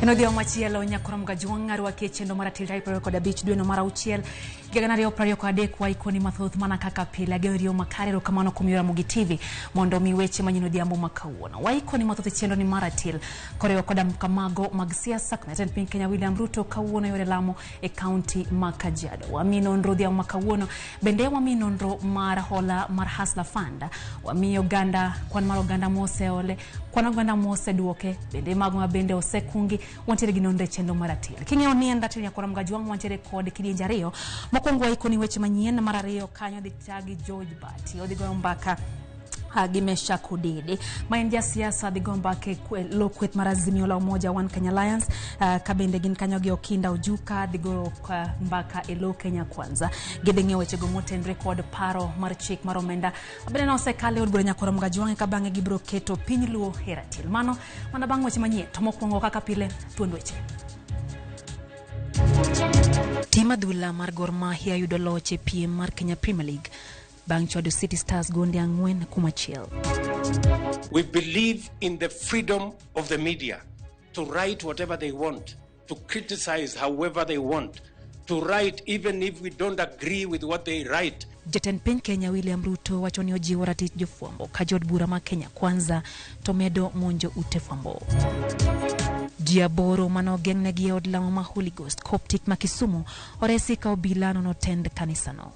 En odhiambo machielo nyakoro Mgajwang' arwaki e chenro mar Ratil tarik 25 dweno mar auchiel higa 2023. Waikoni mathoth mana kaka pile. Ageno riyo makare. Erokamano kuom Ramogi TV mondo mi weche manyien odhiambo ma kawuono. Waikoni mathoth e chenro ni mar Ratil koriwo koda kamago mag siasa. Kama jatend piny Kenya William Ruto kawuono yore lamo e kaunti ma Kajiado. Wami nonro odhiambo ma kawuono. Bende wami nonro mar hola mar Hustler Fund. Wami oganda kwan mar oganda moseole, kwan oganda moseduoke, bende mago ma bende osekungi. Wantiere gi nonro e chenro mar Ratil. King'eyo ni en Ratil nyakora Mgajwang', wantiere kod kidienje ariyo. Mokwongo waikoni weche manyien, mar ariyo kanyo dhi tagi George Bati odhi goyo mbaka gi Meshack Odede ma en jasiasa, dhi goyo mbaka e lo kweth mar Azimio la Umoja One Kenya Alliance, ka bende gin kanyo gi Okinda Ojuka dhi goyo mbaka e lo Kenya Kwanza. Gidhi ng'iyo wechego motenre kod paro mar chik mar omenda mabende nosekal e od bura nyakora Mgajwang', ka bang'e gibiro keto piny Luo e ratil. Mano mana bang' weche manyien, to mokwongo kaka pile thuond weche. Tim adhula mar Gor Mahia yudo loch e piem mar Kenya Premier League bang' chwado City Stars gonde 4-1. We believe in the freedom of the media to write whatever they want, to criticize however they want, to write even if we don't agree with what they write. Jatend piny Kenya William Ruto wacho ni ojiwo ratich jofwambo ka jood bura ma Kenya Kwanza to medo monjo ute fwambo. Ji 8 mane ogeng'negi e od lamo ma Holy Ghost Coptic ma Kisumu oresi ka obila nono tend kanisano.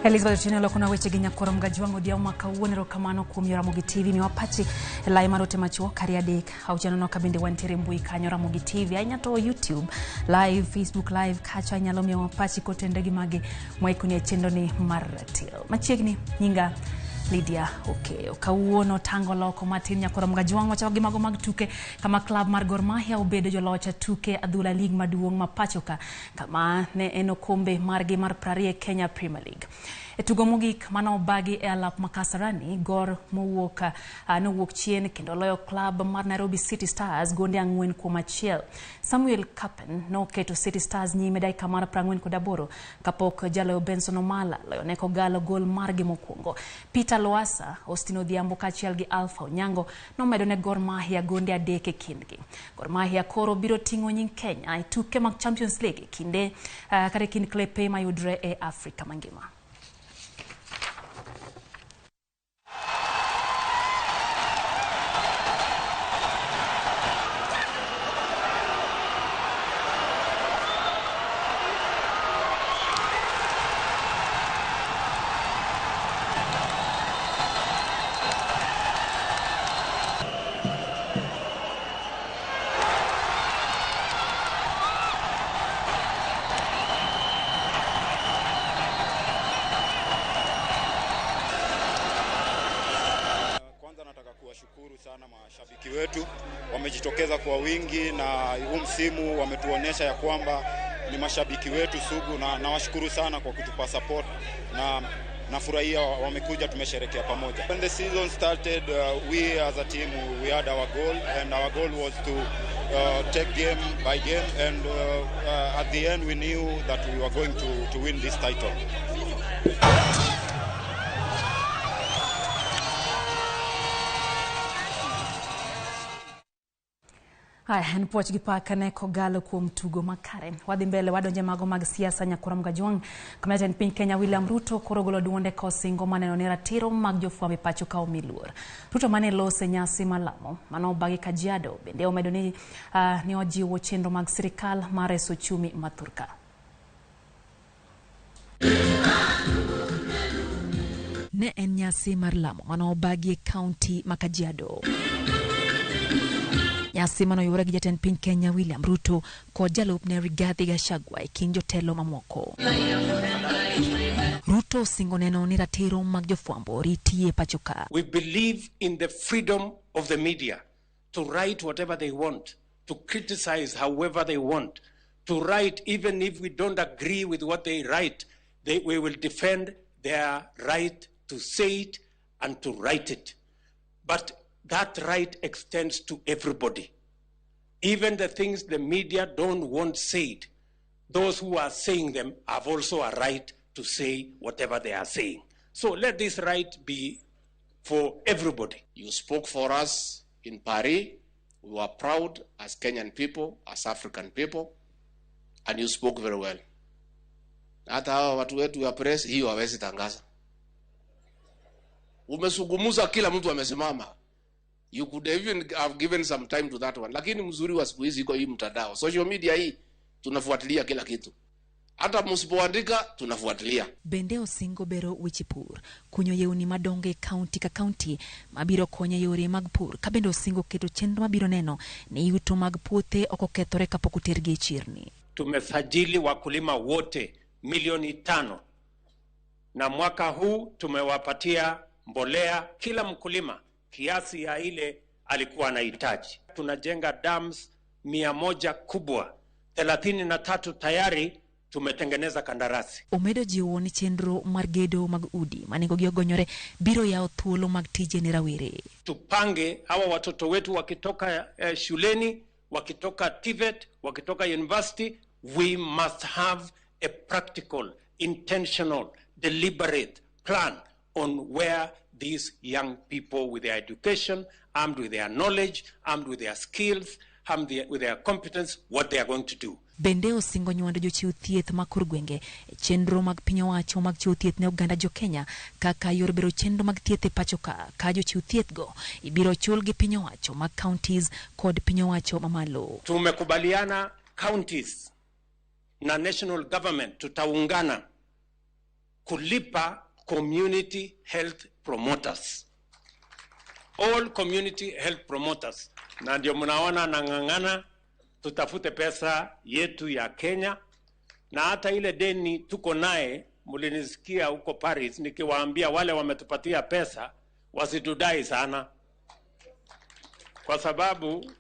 Elizabeth Otieno lokona weche gi nyakoro Mgajwang' odhiambo ma kawuono. Erokamano kuom yo Ramogi TV miwa pachi e lai mar ote machuok 23 6 ka bende wantiere mbui kanyo Ramogi TV ahinya to YouTube live, Facebook live kacha inyalo miyowa pachi kotende gi magi mwaikoni e chenro ni mar Ratil. Machiegni nyinga Lydia Okeyo. Kawuono tango loko matin nyakoro Mgajwang' wachako gi mago mag tuke kama club mar Gor Mahia obedo joloch e tuke adhula league maduong' ma pacho ka kama ne en okombe margi mar 20 Kenya Premier League. E tugo mogik mane obagi e alap ma Kasarani, Gor mowuok nowuok chien kendo loyo club mar Nairobi City Stars gonde 4-1. Samuel Kapen noketo City Stars nyime dakika mar 48 kapok jaloyo Benson Omala loyo ne Kogalo gol margi mokwongo. Peter Loasa, Austin Odhiambo kaachiel gi Alpha Onyango nomedo ne Gor Mahia gonde 3 e kindgi. Gor Mahia koro biro ting'o nying Kenya e tuke mag Champions League e kinde kata e kind klepe mayudre e Afrika mangima. Kwanza nataka kuwashukuru sana mashabiki wetu, wamejitokeza kwa wingi na huu msimu wametuonesha ya kwamba ni mashabiki wetu sugu, na nawashukuru sana kwa kutupa support na nafurahia wamekuja, tumesherehekea pamoja. When the season started, we as a team, we had our goal, and our goal was to take game by game, and at the end we knew that we were going to win this title. Haya, en puoch gi pak ne Kogalo kuom tugo makare. Wadhi mbele wadonje mago mag siasa nyakora Mgajwang'. Kama jatend piny Kenya William Ruto koro golo duonde kosingo maneno ni ratiro mag jofwambo e pacho ka omi luor. Ruto mane lose nyasi malamo mano obagi Kajiado bende omedo ni ojiwo chenro mag sirikal mar reso uchumi ma thurka. Ne en nyasi mar lamo mano obagi e kaunti ma Kajiado. Nyasi manoyuore gi jatend piny Kenya William Ruto kod jalupne Rigathi Gachagua e kind jotelo mamoko. Ruto osingo neno ni ratiro mag jofwambo oriti e pacho ka. We believe in the freedom of the media to write whatever they want, to criticize however they want, to write even if we don't agree with what they write. We will defend their right to say it and to write it. But that right extends to everybody. Even the things the media don't want said, those who are saying them have also a right to say whatever they are saying. So let this right be for everybody. You spoke for us in Paris. We were proud as Kenyan people, as African people, and you spoke very well. Hata hawa watu wetu wa press hiyo hawezi tangaza. Umesungumuza, kila mtu amesimama. You could even have given some time to that one. Lakini mzuri wa siku hizi iko hii mtandao. Social media hii tunafuatilia kila kitu. Hata msipoandika tunafuatilia. Bende osingo bero weche pur, kunyo yewni madongo e kaunti ka kaunti mabiro konyo e yore mag pur, ka bende osingo keto chenro mabiro neno ni yuto mag puothe ok okethore kapok otergi e chirni. Tumesajili wakulima wote 5 milioni, na mwaka huu tumewapatia mbolea kila mkulima kiasi ya ile alikuwa anahitaji. Tunajenga dams 100 kubwa, 33 tayari tumetengeneza kandarasi. Omedo jiwo ni chenro mar gedo mag udi ma nengogi ogonyore biro yawo thuolo mag tije ne rawere. Tupange hawa watoto wetu wakitoka shuleni, wakitoka TVET, wakitoka university, we must have a practical, intentional, deliberate plan on where these young people with their education, armed with their knowledge, armed with their skills, armed with their competence, what they are going to do. Bende osingo nywando jochiw thieth ma kor gwenge e chenro mag piny owacho mag chiwo thieth ne oganda jo Kenya kaka yor bero chenro mag thieth e pacho ka ka jochiw thieth go ibiro chul gi piny owacho mag counties kod piny owacho mamalo. Tumekubaliana counties na national government tutaungana kulipa community health promoters. All community health promoters. Na ndio mnaona nang'ang'ana tutafute pesa yetu ya Kenya, na hata ile deni tuko naye, mlinisikia huko Paris nikiwaambia wale wametupatia pesa wasitudai sana, kwa sababu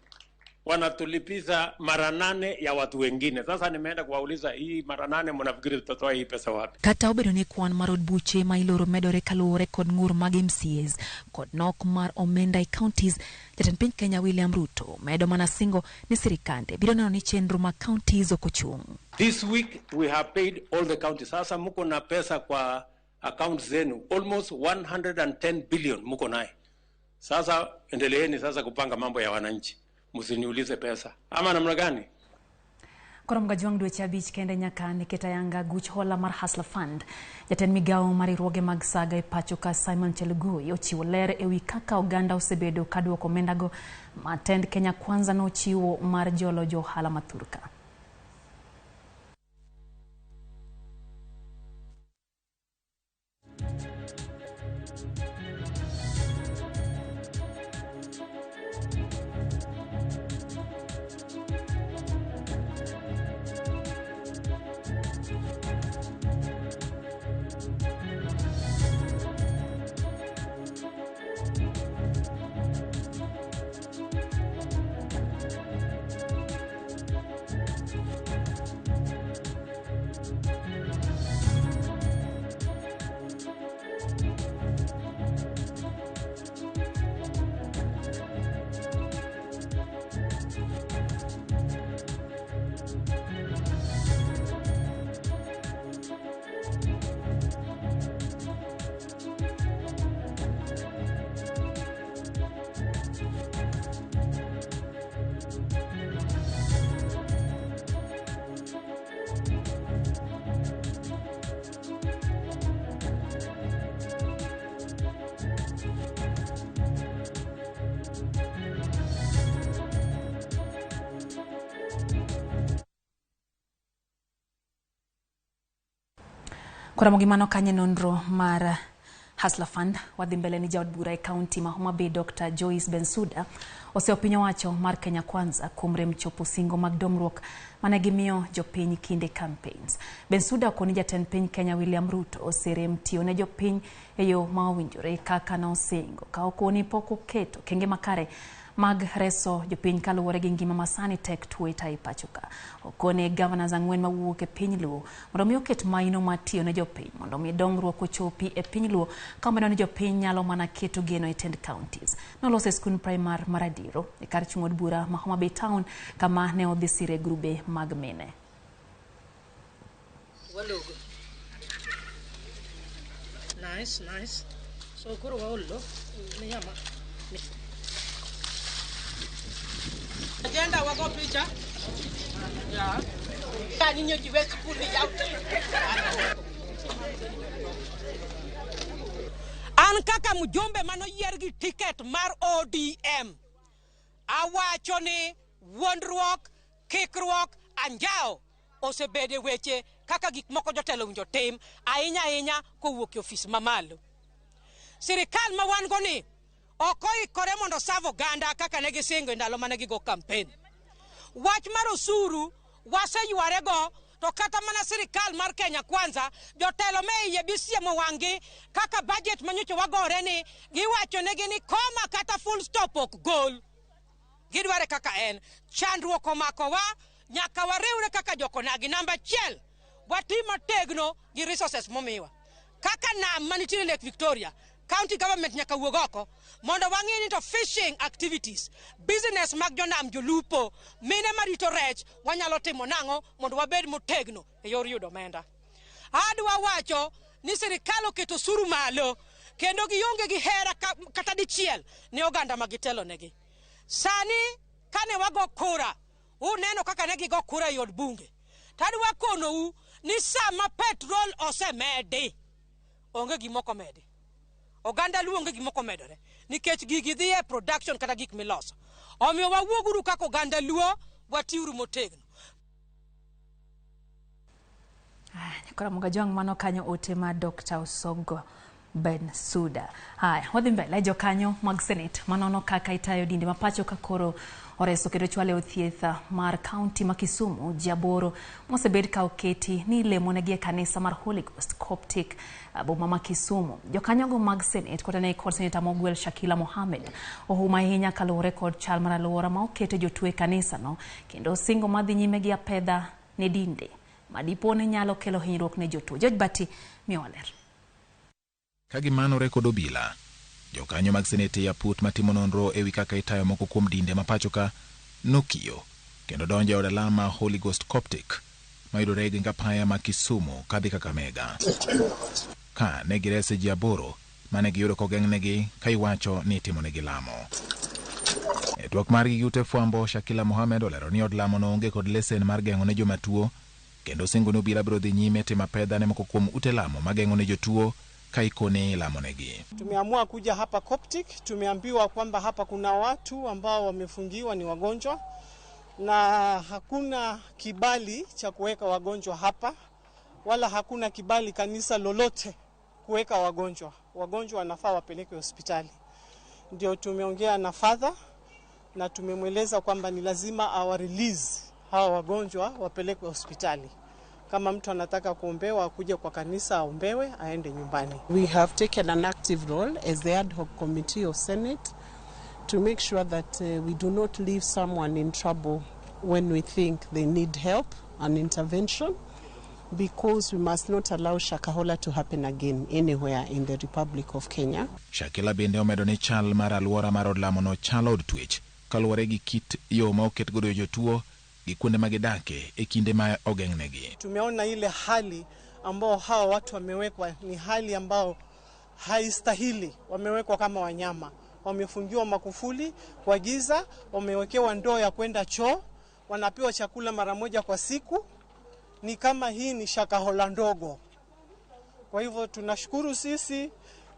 wanatulipiza mara nane ya watu wengine. Sasa nimeenda kuwauliza, hii mara nane mnafikiri tutatoa hii pesa wapi? Kata obedo ni kwan mar od buche ma iloro medore kaluwore kod ng'ur mag MCAs kod nok mar omenda e counties, jatend piny Kenya William Ruto medo mana singo ni sirikande biro neno ni chenro mag counties ok ochung'. This week we have paid all the counties. Sasa muko na pesa kwa account zenu almost 110 billion muko naye. Sasa endeleeni sasa kupanga mambo ya wananchi, msiniulize pesa ama namna gani? Koro mgajwang' dweche 5 kende nyaka ne ket ayanga guch hola mar Hustler Fund. Jatend migawo mar riwruoge mag saga e pacho ka Simon Chelugui ochiwo ler ewi kaka oganda osebedo ka duoko omendago ma tend Kenya Kwanza nochiwo mar jolo jo ohala ma thurka. Koro gimano kanye nonro mar Hustler Fund wadhi mbele ni jaod bura e kaunti ma Homa Bay Dr. Joyce Bensuda oseyo piny owacho mar Kenya Kwanza kuom rem chopo singo mag dongruok mane gimiyo jopiny kinde campaigns. Bensuda okoni jatend piny Kenya William Ruto oserem tiyo ne jopiny e yo ma owinjore kaka nosingo ka okoni pok oketo kenge makare mag reso jopiny kaluwore gi ngima masani tek tuo e pacho ka. Okone governors ang'wen mawuok e piny Luo mondo mi oket maino mar tiyo ne jopiny mondo mi dongruok ochopi e piny Luo ka omedo ni jopiny nyalo mana keto geno e tend counties. Noloso e skund primar mar Adiro e kar chung' od bura ma Homa Bay Town kama ne odhi sire grube mag mine. Walogo. Nice, nice. So koro waolo ni yama. Agenda wago picha. Yeah. Kanyo jiwe skuli ya. An kaka mjumbe manoyier gi ticket mar ODM. Awacho ni wuondruok, kikruok, anjao osebede weche kaka gik moko jotelo winjo tim ahinya ahinya kowuok e ofis mamalo. Sirikal ma wan go ni ok oikore mondo serve oganda kaka ne gisingo e ndalo mane gigo campaign. Wach mar osuru waseyware go to kata mana sirikal mar Kenya Kwanza jotelo me iye bisiemo wang'gi kaka budget manyocha wagore ni giwacho negi ni koma kata full stop ok gol. Gidware kaka en. Chandruok omakowa nyaka wariwre kaka jokonagi. Namba achiel, wati motegno gi resources momiwa. Kaka nam manitiere Lake Victoria, county government nyaka wuog oko mondo wang'i ni to fishing activities, business mag jonam jolupo, mine marito rech, wanyalo timo nang'o mondo wabed motegno e yor yudo omenda. Adwa wacho ni sirikal oketo osuru malo kendo gionge gi hera kata dichiel ne oganda ma gitelonegi. Sani kane wago kura, uneno kaka ne gigo kura e od bunge. Tadwa konou ni sama petrol osemedi, onge gima ok omedi. Oganda Luo onge gima ok omedore nikech gigi dhi e production kata gik miloso. Omiyo wawuoguru kaka oganda Luo, watiuru motegno. Koro Mugajwang' mano kanyo ote ma Dr. Osogo Bensuda. Haya, wadhi mbele jokanyo mag Senate manono kaka itayo dinde ma pacho ka koro oreso kendo chwale othieth mar kaunti ma Kisumu ji aboro mosebed ka oketi ni ilemonegi e kanisa mar Holy Ghost Coptic boma ma Kisumu. Jokanyogo mag Senate kod ne kod Seneta mogwel Shakila Mohamed ohum ahinya kaluwore kod chal mar alwora ma okete jotuo e kanisano kendo singo madhi nyime gi apedha ne dinde madipo ne nyalo kelo hinyruok ne jotuo. George Bati miyo ler. Ka gimanore kod obila, jokanyo mag senete ya put matimo nonro ewi kaka itayo moko kuom dinde ma pacho ka nokiyo kendo donjo e od alama Holy Ghost Coptic mayudore e gweng' Apaya ma Kisumu kadhi Kakamega. Ka ne girese ji aboro mane giyudo kogeng'negi ka iwacho ni itimonegi lamo. E twak margi gi ute fwambo, Shakila Mohamed olero ni od lamo no onge kod lesen mar geng'o ne joma tuo kendo singo ni obila biro dhi nyime timo apedha ne moko kuom ute lamo mageng'o ne jotuo ka ikone ilamonegi. Tumeamua kuja hapa Coptic, tumeambiwa kwamba hapa kuna watu ambao wamefungiwa ni wagonjwa na hakuna kibali cha kuweka wagonjwa hapa wala hakuna kibali kanisa lolote kuweka wagonjwa. Wagonjwa wanafaa wapelekwe hospitali. Ndio tumeongea na father na tumemweleza kwamba ni lazima awa release hawa wagonjwa wapelekwe hospitali. Kama mtu anataka kuombewa akuje kwa kanisa aombewe aende nyumbani. We have taken an active role as the ad hoc committee of Senate to make sure that we do not leave someone in trouble when we think they need help and intervention, because we must not allow Shakahola to happen again anywhere in the Republic of Kenya. Shakila bende omedo ni chal mar alwora mar od lamono chalo od twech kaluwore gi kit yo ma oket godo jotuo gi kuonde ma gidake e kinde ma ogeng'negi. Tumeona ile hali ambao hawa watu wamewekwa ni hali ambao haistahili. Wamewekwa kama wanyama, wamefungiwa makufuli kwa giza, wamewekewa ndoo ya kwenda choo, wanapewa chakula mara moja kwa siku. Ni kama hii ni Shakahola ndogo. Kwa hivyo tunashukuru sisi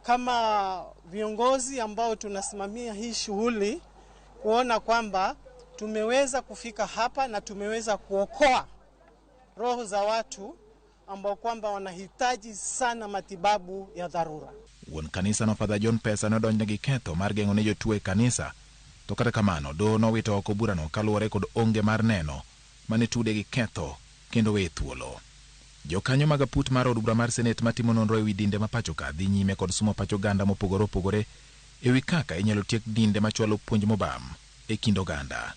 kama viongozi ambao tunasimamia hii shughuli kuona kwamba tumeweza kufika hapa na tumeweza kuokoa roho za watu ambao kwamba wanahitaji sana matibabu ya dharura. Wuon kanisa no Father John Pesa nodonjne gi ketho mar geng'o ne jotuo e kanisa, to kata kamano doho nowito oko burano kaluwore kod onge mar neno mane tude gi ketho kendo weye thuolo. Jokanyo mag aput mar od bura mar Senet matimo nonro ewi dinde ma pacho ka dhi nyime kod sumo pach oganda mopogore opogore ewi kaka inyalo tiek dinde machwalo puonj mobam e kind oganda.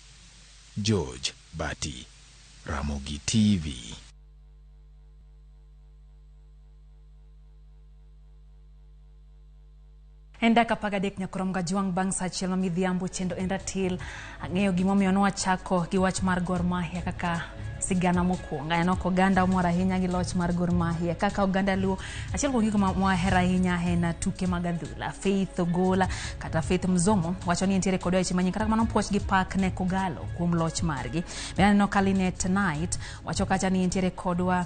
George Bati, Ramogi TV. En dakika 13 nyakorom Gajwang' bang' sa achiel ma midhiambo chendo en ratil. Ang'eyo gimomiyo nwachako gi wach mar Gor Mahia kaka sigana mokwongo. Aneno ka oganda omor ahinya gi loch mar Gor Mahia. Kaka oganda Luo, achiel kuom gigo mwahero ahinya en tuke mag adhula. Faith Ogola kata Faith Mzomo wacho ni entiere kod weche manyien, kata kamano puoch gi pak ne Kogalo kuom loch margi. Bende aneno ka Linet Knight wacho kacha ni entiere kodwa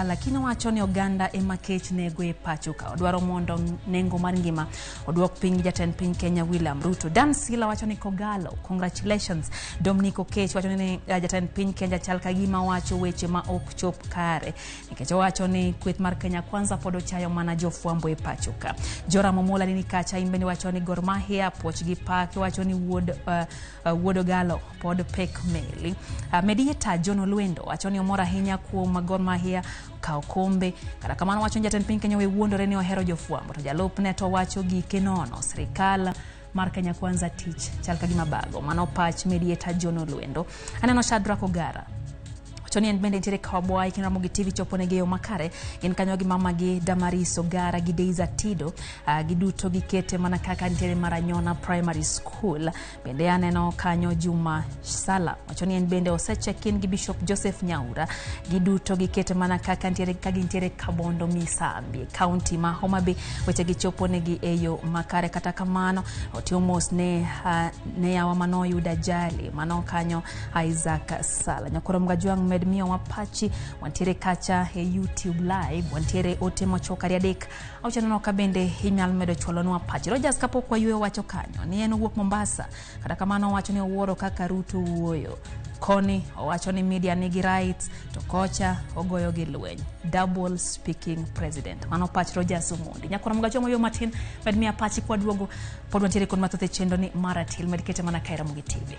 lakini wacho ni oganda ema kech nego e pacho ka. Odwaro mondo nengo mar ngima oduok piny jatend piny Kenya William Ruto. Dan Sila wacho ni Kogalo, congratulations. Dominic Okech wacho ni jatend piny Kenya chal ka gima wacho weche ma ok chop kare, nikech owacho ni kweth mar Kenya Kwanza pod ochayo mana jofwambo e pacho ka. Joram Omola nini kacha imbe ni wacho ni Gor Mahia puoch gi pak, wacho ni wuod Ogalo pod pek meli. Mediator John Olwendo wacho ni omor ahinya kuom Gor Mahia kawo kombe. Kata kamano wacho ni jatend piny Kenya we wuondore ni ohero jofwambo, to jalupne to wacho gike nono. Sirikal mar Kenya Kwanza tich chal ka gima bago. Mano pach Mediator John Olwendo. Aneno Shadrack Ogara wacho ni en bende nitiere Kawabwai kendo Ramogi TV chopo negi e yo makare. Gin kanyo gi mama gi Damaris Ogara gi Daisy Tido, giduto gikete mana kaka nitiere Maranyona Primary School. Bende aneno kanyo Juma Sala wacho ni en bende osecheck in gi Bishop Joseph Nyaura. Giduto gikete mana kaka nitiere ka gintiere Kabondo Misambi, county ma Homa Bay. Weche gichopo negi e yo makare. Kata kamano otiyo mos ne yawa manoyudo ajali mano kanyo Isaac Sala. Nyakorom Gajwang' med miyo wapachi wantiere kacha e YouTube live, wantiere ote mochok ari adek auchaneno ka bende inyalo medo chwalonwa pachi. Rogers kapok wayueyo wacho kanyo ni en owuok Mombasa, kata kamano owacho ni owuoro kaka Ruto wuoyo. Koni owacho ni media nigi rights to kocha ogoyo gi lweny. Double speaking president. Mano pach Rogers Omondi. Nyakorom Gajwang' yo matin med miya pachi kwaduogo pod wantiere kod mathoth e chenro ni mar ratil med kete mana kae Ramogi TV.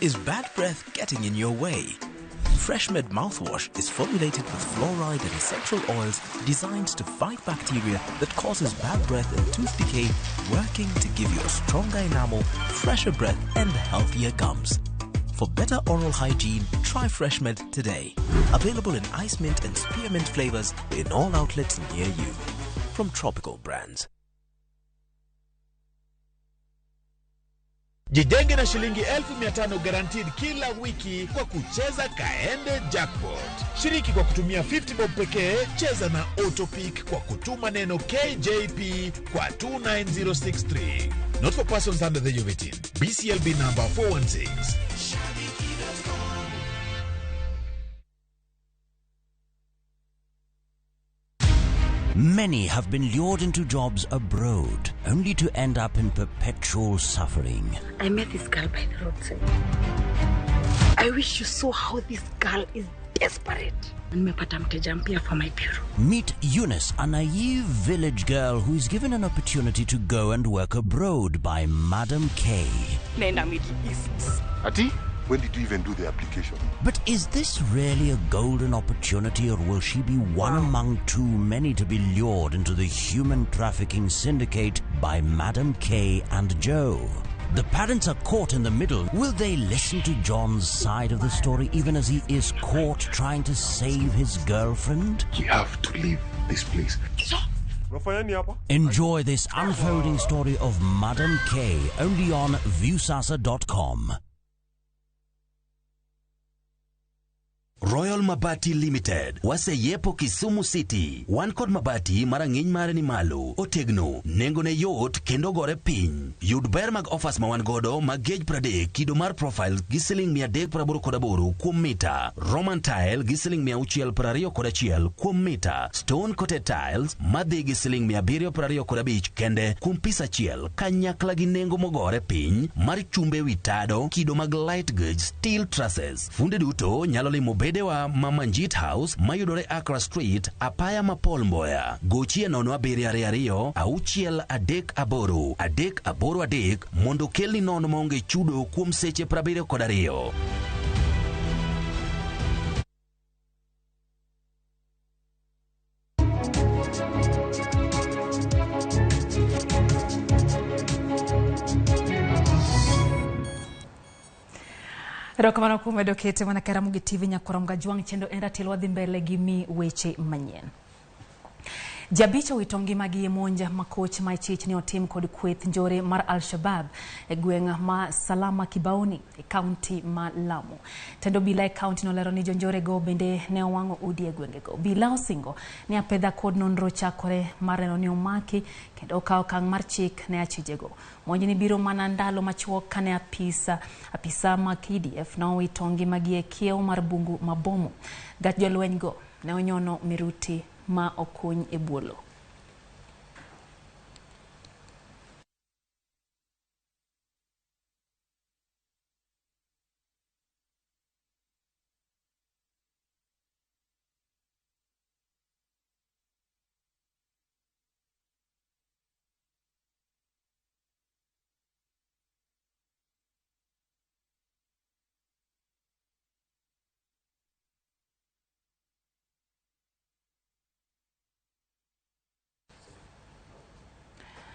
Is bad breath getting in your way? FreshMed mouthwash is formulated with fluoride and essential oils designed to fight bacteria that causes bad breath and tooth decay, working to give you a stronger enamel, fresher breath, and healthier gums. For better oral hygiene, try FreshMed today. Available in ice mint and spearmint flavors in all outlets near you. From Tropical Brands. Jijenge na shilingi 1500 guaranteed kila wiki kwa kucheza Kaende Jackpot. Shiriki kwa kutumia 50 bob pekee, cheza na Autopick kwa kutuma neno KJP kwa 29063. Not for persons under the age of 18. BCLB number 416. Many have been lured into jobs abroad, only to end up in perpetual suffering. I met this girl by the roadside. I wish you saw how this girl is desperate. Nimepata mteja mpya for my bureau. Meet Eunice, a naive village girl who is given an opportunity to go and work abroad by Madam K. Nenda Middle East. Ati? When did you even do the application? But is this really a golden opportunity, or will she be one among too many to be lured into the human trafficking syndicate by Madam K and Joe? The parents are caught in the middle. Will they listen to John's side of the story even as he is caught trying to save his girlfriend? We have to leave this place. Enjoy this unfolding story of Madam K only on Viusasa.com. Royal Royal Mabati Limited waseyepo Kisumu City. Wan kod mabati ma rang'iny mare ni malo, otegno, nengone yot kendo gore piny. Yud ber mag offers ma wan godo mag gauge 30 kido mar profile gi siling 388 kuom mita, Roman tile gi siling 621 kuom mita, stone coated tiles madhi gi siling 725 kende kuom pis achiel kanyakla gi nengo mogore piny mar chumbe wi tado kido mag light gauge steel trusses. Funde duto nyalo limo bedewa ma Manjit House mayudore Accra Street, apaya ma Paul Mboya. Gochie 0722 638 383 mondo kelni nono maonge chudo kuom seche 72. Erokamano kuom medo kete mana ka Ramogi TV nyakwar Mgajwang' chendo en ratil wadhi mbele gi mi weche manyien. Jabich owito ngimagi e monj ma koch ma ichich ni otim kod kweth njore mar Al-Shabab e gweng' ma Salama Kibaoni e kaunti ma Lamu. Tend obila e kaunti nolero ni jonjore go bende ne owang'o udi e gwengego. Obila osingo ni apedha kod nonro chakore mar neno ni omaki kendo okaw okang' mar chik ne achijego. Monjni biro mana ndalo machuok kane apisa ma KDF nowito ngimagi e kiewo mar bungu ma Bomo. Gach jolweny go ne onyono miruti ma okuny e bwo lowo.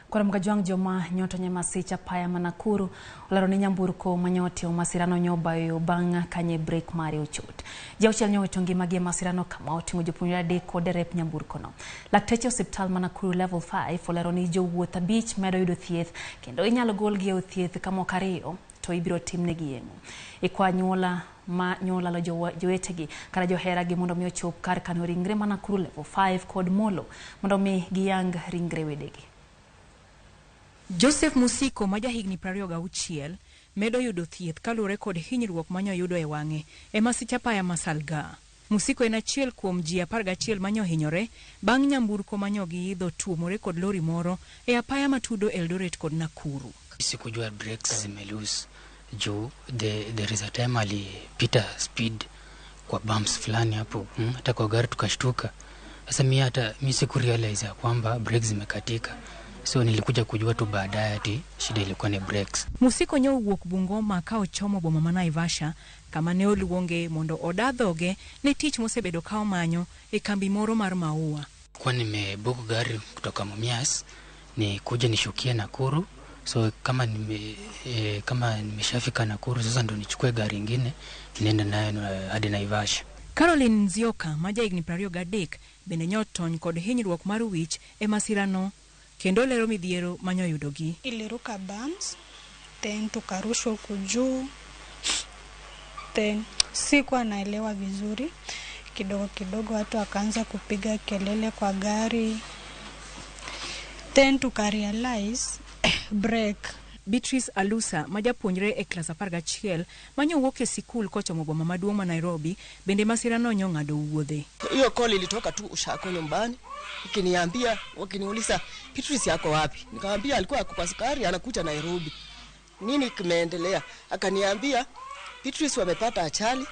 Koro Mgajwang' joma nyoto nye masich apaya ma Nakuru olero ni nyamburko manyotimo masirano nyobayo yo bang' kanye brek mare ochot. Ji auchiel nyowito ngimagi e masirano kama oting'o jopuonjre 3 kod derep nyamburkono. Lakteche osiptal ma Nakuru Level 5 olero ni jowuoth 5 medo yudo thieth kendo inyalo golgi e od thieth ka moko 2 to ibiro timnegi yeng'o. Ikwa anyuola ma nyolalo jowetegi kata joheragi mondo mi ochop kar kano ringre ma Nakuru Level 5 kod Molo mondo mi giyang ringre wedegi. Joseph Musiko ma jahigni 26 medo yudo thieth kaluwore kod hinyruok manyoyudo e wang'e e masich apaya ma Salga. Musiko en achiel kuom ji 11 manyohinyore bang' nyamburko manyogiidho tuomore kod lori moro e apaya matudo Eldoret kod Nakuru. Sikujua brakes zimeloose juu there is a time alipita speed kwa bumps fulani hapo, hata kwa gari tukashtuka. Sasa mi hata mi sikurealize ya kwamba brakes zimekatika. So nilikuja kujua tu baadaye ati shida ilikuwa ni brakes. Musiko nyowuok Bungoma ka ochomo boma ma Naivasha kama ne oluonge mondo oda dhoge ne tich mosebedo ka omanyo e kambi moro mar maua. Kwa nimebook gari kutoka Mumias ni kuja nishukie Nakuru. So kama nimeshafika Nakuru sasa ndo nichukue gari ingine niende nayo hadi Naivasha. Caroline Nzioka ma jahigni 23 bende nyotony kod hinyruok mar wich e masirano kendo lero midhiero manyoyudogi. Iliruka bumps, then tukarushwa huku juu, then sikuwa naelewa vizuri. Kidogo kidogo watu wakaanza kupiga kelele kwa gari, then tukarealize break. Beatrice Alusa ma japuonjre e klas 11 manyowuok e sikul kochomo boma maduong' ma Nairobi bende masirano nyong'ado wuodhe. Hiyo call ilitoka tu ushako nyumbani ikiniambia, wakiniuliza Beatrice yako wapi? Nikamwambia alikuwa kwa sukari anakuja Nairobi. Nini kimeendelea? Akaniambia Beatrice wamepata ajali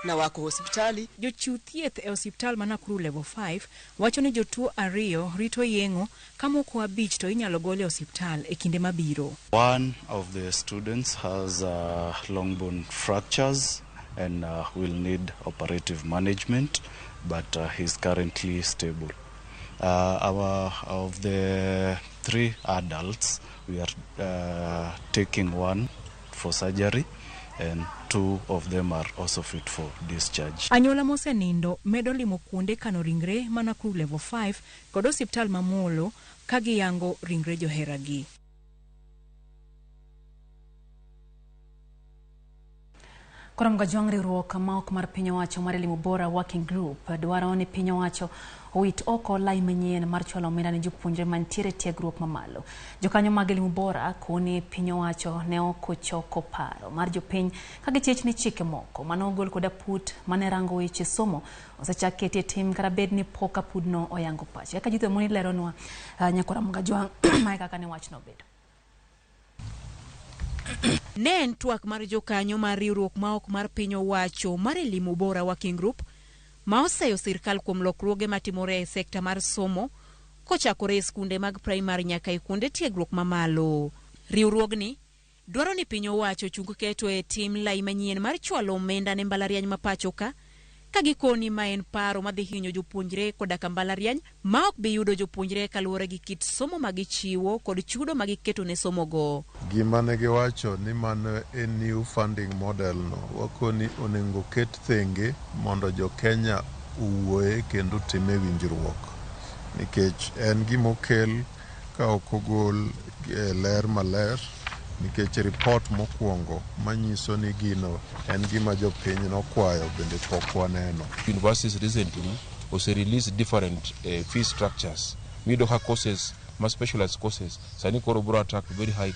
na wako hospitali. Jochiw thieth e osiptal ma Nakuru Level 5 wacho ni jotuo 2 rito yeng'o ka moko 5 to inyalo gol e osiptal e kinde mabiro. One of the students has long bone fractures and will need operative management, but he's currently stable. Of the 3 adults, we are taking 1 for surgery and 2 of them are also fit for discharge. Anyuola mosenindo medo limo kuonde kano ringre ma Nakuru Level 5 kod osiptal ma Molo ka giyango ringre joheragi. Koro Mgajwang' riwruok ma ok mar piny owacho mar Elimu Bora Working Group dwaro ni piny owacho owit oko lai manyien mar chwalo omenda ne jopuonjre mantiere tiegruok mamalo. Jokanyo mag Elimu Bora koni piny owacho ne ok ochoko paro mar jopiny ka gichich ni chike moko mane ogol kod aput mane rango weche somo osechak keti e tim kata bed ni pok apudno oyango pache. Kaka Judith Omoni leronwa nyakwara Mgajwang' mae kaka ne wachno obedo. Ne en twak mar jokanyo mar riwruok ma ok mar piny owacho mar Elimu Bora Working Group ma oseyo sirkal kuom lokruoge matimore e sekta mar somo kochakore e skunde mag praimar nyaka e kuonde tiegruok mamalo. Riwruogni dwaro ni piny owacho ochung keto e tim lai manyien mar chwalo omenda ne mbalariany ma pacho ka ka gikoni ma en paro madhi hinyo jopuonjre koda ka mbalariany ma ok bi yudo jopuonjre kaluwore gi kit somo ma gichiwo kod chudo ma giketo ne somogo. Gima ne giwacho ni mano en new funding model no, wakoni onego ket thenge mondo jo Kenya owuoye kendo time winjruok. Nikech en gimokel ka ok ogol e ler maler, nikech ripot mokwongo manyiso ni gino en gima jopiny nokwayo bende pok waneno. Universities recently ose release different fee structures. Miyudo ka courses ma specialized courses sani koro bro attract very high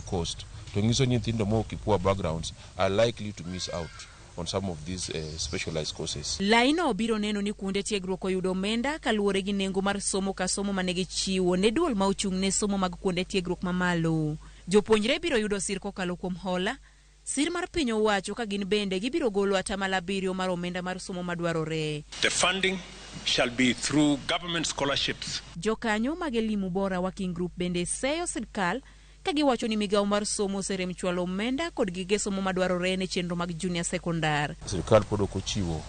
cost. To nyiso nyithindo mowuok e poor backgrounds are likely to miss out on some of these specialized courses. Laino biro neno ni kuonde tiegruok oyudo omenda kaluwore gi nengo mar somo ka somo mane gichiwo ne duol ma ochung' ne somo mag kuonde tiegruok mamalo. Jopuonjre biro yudo sir kokalo kuom hola, sir mar piny owacho ka gin bende gibiro golo 7% mar omenda mar somo madwarore. The funding shall be through government scholarships. Jokanyo mag Elimu Bora Working Group bende seyo sirkal ka giwacho ni migawo mar somo oserem chwalo omenda kod gige somo madwarore ne chenro mag junior secondar. Sirkal pod ok ochiwo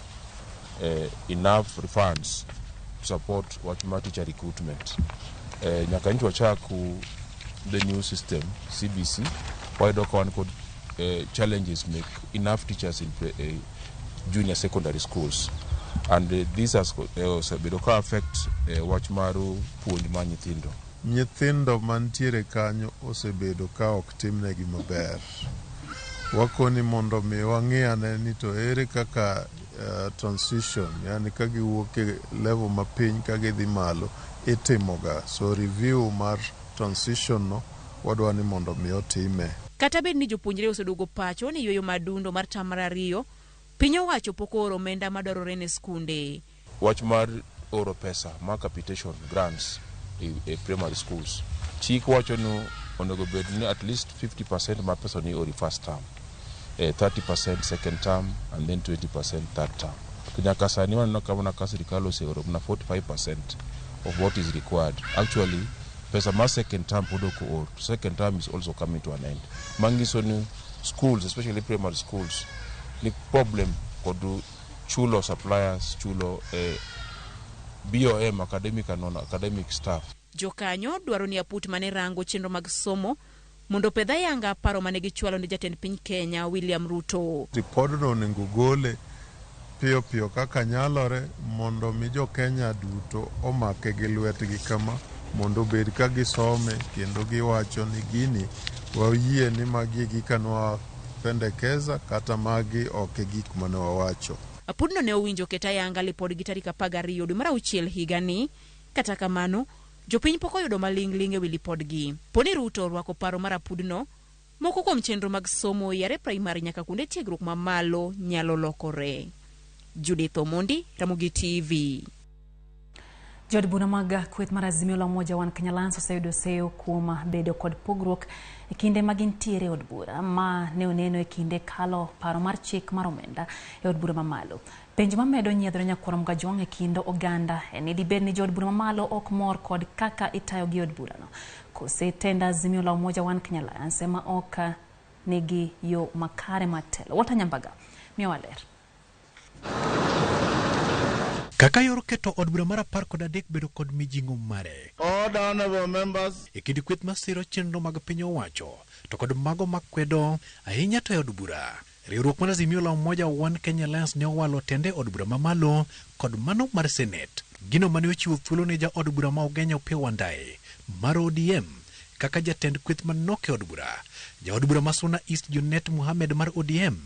enough funds to support wach mar teacher recruitment. Nyaka nyocha wachak the new system CBC, wayudo ka wan kod challenges make enough teachers in junior secondary schools. And this has osebedo ka affect wach mar puonj mar nyithindo. Nyithindo mantiere kanyo osebedo ka ok timnegi maber. Wakoni mondo mi wang'i ane ni to ere kaka transition, yani ka giwuok e level mapiny ka gidhi malo itimoga. So review mar transition no wadwa ni mondo mi otime. Kata bed ni jopuonjre oseduogo pacho ni yueyo madundo mar tam mar 2, piny owacho pok ooro omenda madwarore ne skunde. Wach mar oro pesa mar capitation grants e primary schools. Chik wacho ni onego bed ni at least 50% mar pesa ni ori first term, 30% second term and then 20% third term. To nyaka sani waneno ka mana ka sirkal oseoro mana 45% of what is required. Actually, pesa mar second term pod ok oor. Second term is also coming to an end. Manyiso ni schools, especially primary schools, ni problem kod chulo suppliers, chulo BOM, academic and non-academic staff. Jokanyo dwaro ni aput mane rango chenro mag somo mondo opedh ayanga paro mane gichwalo ne jatend piny Kenya William Ruto. Ripodno onego gole piyo piyo kaka nyalore mondo mi jo Kenya duto omake gi lwetgi kama mondo obed ka gisome kendo giwacho ni gini wayie ni magi e gik mane wapendekeza kata magi ok e gik mane wawacho. Apudno ne owinjo ket ayanga lipodgi tarik 12 dwe mar 6 higani. Kata kamano, jopiny pok oyudo maling'ling' ewi lipodgi. Poni Ruto orwako paro mar apudno, moko kuom chenro mag somo yare primary nyaka kuonde tiegruok mamalo nyalo lokore. Judith Omondi, Ramogi TV. Jood bura mag kweth mar Azimio la Umoja One Kenya Alliance oseyudo seyo kuom bedo kod pogruok e kinde ma gintiere e od bura ma ne oneno e kinde kalo paro mar chik mar omenda e od bura mamalo. Penjo mamedo nyiedhore nyakwar Mgajwang' e kind oganda en ni dibed ni jood bura mamalo ok mor kod kaka itayo gi od burano. Kose tend Azimio la Umoja One Kenya Alliance ema ok nigi yo makare mar telo. Walter Nyambaga miyowa ler. Kaka yor keto od bura mar 13 bedo kod mijing'o mare. Order, honorable members. E kind kweth masiro chenro mag piny owacho to kod mago makwedo ahinya to e od bura. Riwruok mar Azimio la Umoja One Kenya Alliance ne owalo tende od bura mamalo kod mano mar Senate. Gino mane ochiwo thuolo ne jaod bura ma Ugenya Opiyo Wandayi mar ODM kaka jatend kweth manok e od bura. Jaod bura ma Suna East Junet Mohamed mar ODM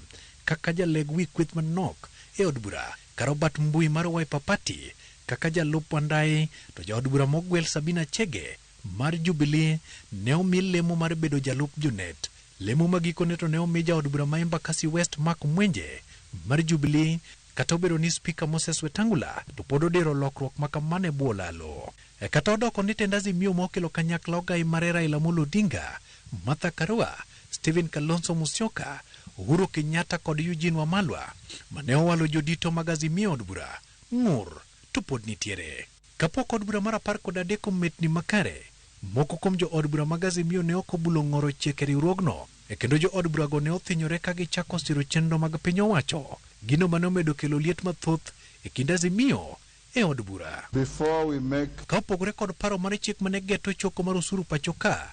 kaka jaleg wi kweth manok e od bura, ka Robert Mbui mar Wiper Party kaka jalup Wandayi, to jaod bura mogwel Sabina Chege mar Jubilee ne omi lemo mar bedo jalup Junet. Lemo ma gikone to ne omi jaod bura ma Embakasi West Mark Mwenje mar Jubilee, kata obedo ni Spika Moses Wetangula to pod odiro lokruok ma kamano e bwo lalo. E kata odoko ni tend Azimio ma okelo kanyakla ogai mare Raila Amolo Odinga, Martha Karua, Stephen Kalonzo Musyoka, Uhuru Kenyatta kod Eugene Wamalwa mane owalo jodito mag Azimio od bura, ng'ur to pod nitiere. Kapok od bura mar 13 ometni makare, moko kuom jo od bura mag Azimio ne ok obulo ng'oro chike riwruogno, e kendo jo od burago ne othinyore ka gichako siro chenro mag piny owacho, gino mane omedo kelo liet mathoth e kind Azimio e od bura. Before we make Ka opogore kod paro mar chik mane geto choko mar osuru pacho ka,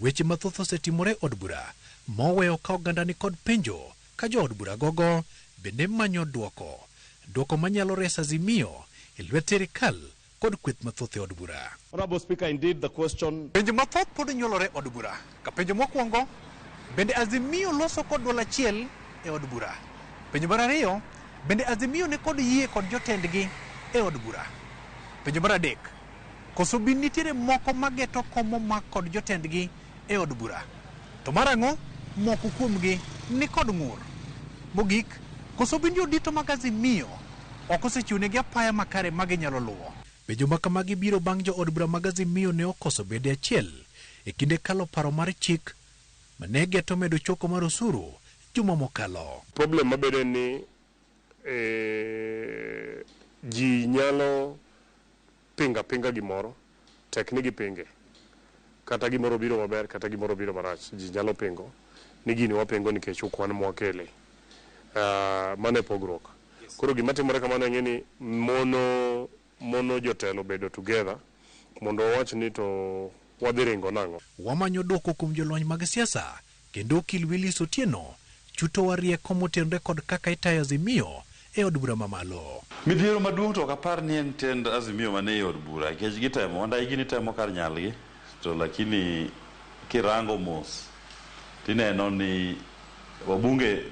weche mathoth osetimore e od bura ma oweyo ka oganda ni kod penjo ka jo od bura gogo bende manyo dwoko. Dwoko manyalo reso Azimio e lwet sirikal kod kweth mathoth e od bura. Honorable Speaker, indeed the question... Penjo mathoth pod nyuolore e od bura. Ka penjo mokwongo, bende Azimio loso kod duol achiel e od bura? Penjo mar ariyo, bende Azimio ni kod yie kod jotendgi e od bura? Penjo mar adek, koso bin nitiere moko mageto kom momak kod jotendgi e od bura? To mar ang'o moko kuomgi ni kod ng'ur? Mogik, koso bin jodito mag Azimio ok osechiwonegi apaya makare ma ginyalo luwo? Penjo ma kamagi biro bang' jo od bura mag Azimio ne okoso bede achiel e kinde kalo paro mar chik ma ne geto medo choko mar osuru juma mokalo. Problem mabedo en ni ji nyalo pinga pinga gimoro, tek ni gipinge. Kata gimoro biro maber, kata gimoro biro marach, ji nyalo pingo ni gini wapingo nikech ukwan mwakele. Mano e pogruok. Koro gima timore kamano ing'e ni mono jotelo bedo together mondo wawach ni to wadhi ringo nang'o. Wamanyo dwoko kuom jolony mag siasa kendo okil Willis Otieno chutowa rieko motenore kod kaka itayo Azimio e od bura mamalo. Midhiero maduong' to ok apar ni en tend Azimio mane e od bura nikech gitemo, Wandayi gini temo kar nyalgi to lakini kirango mos tineno ni wabunge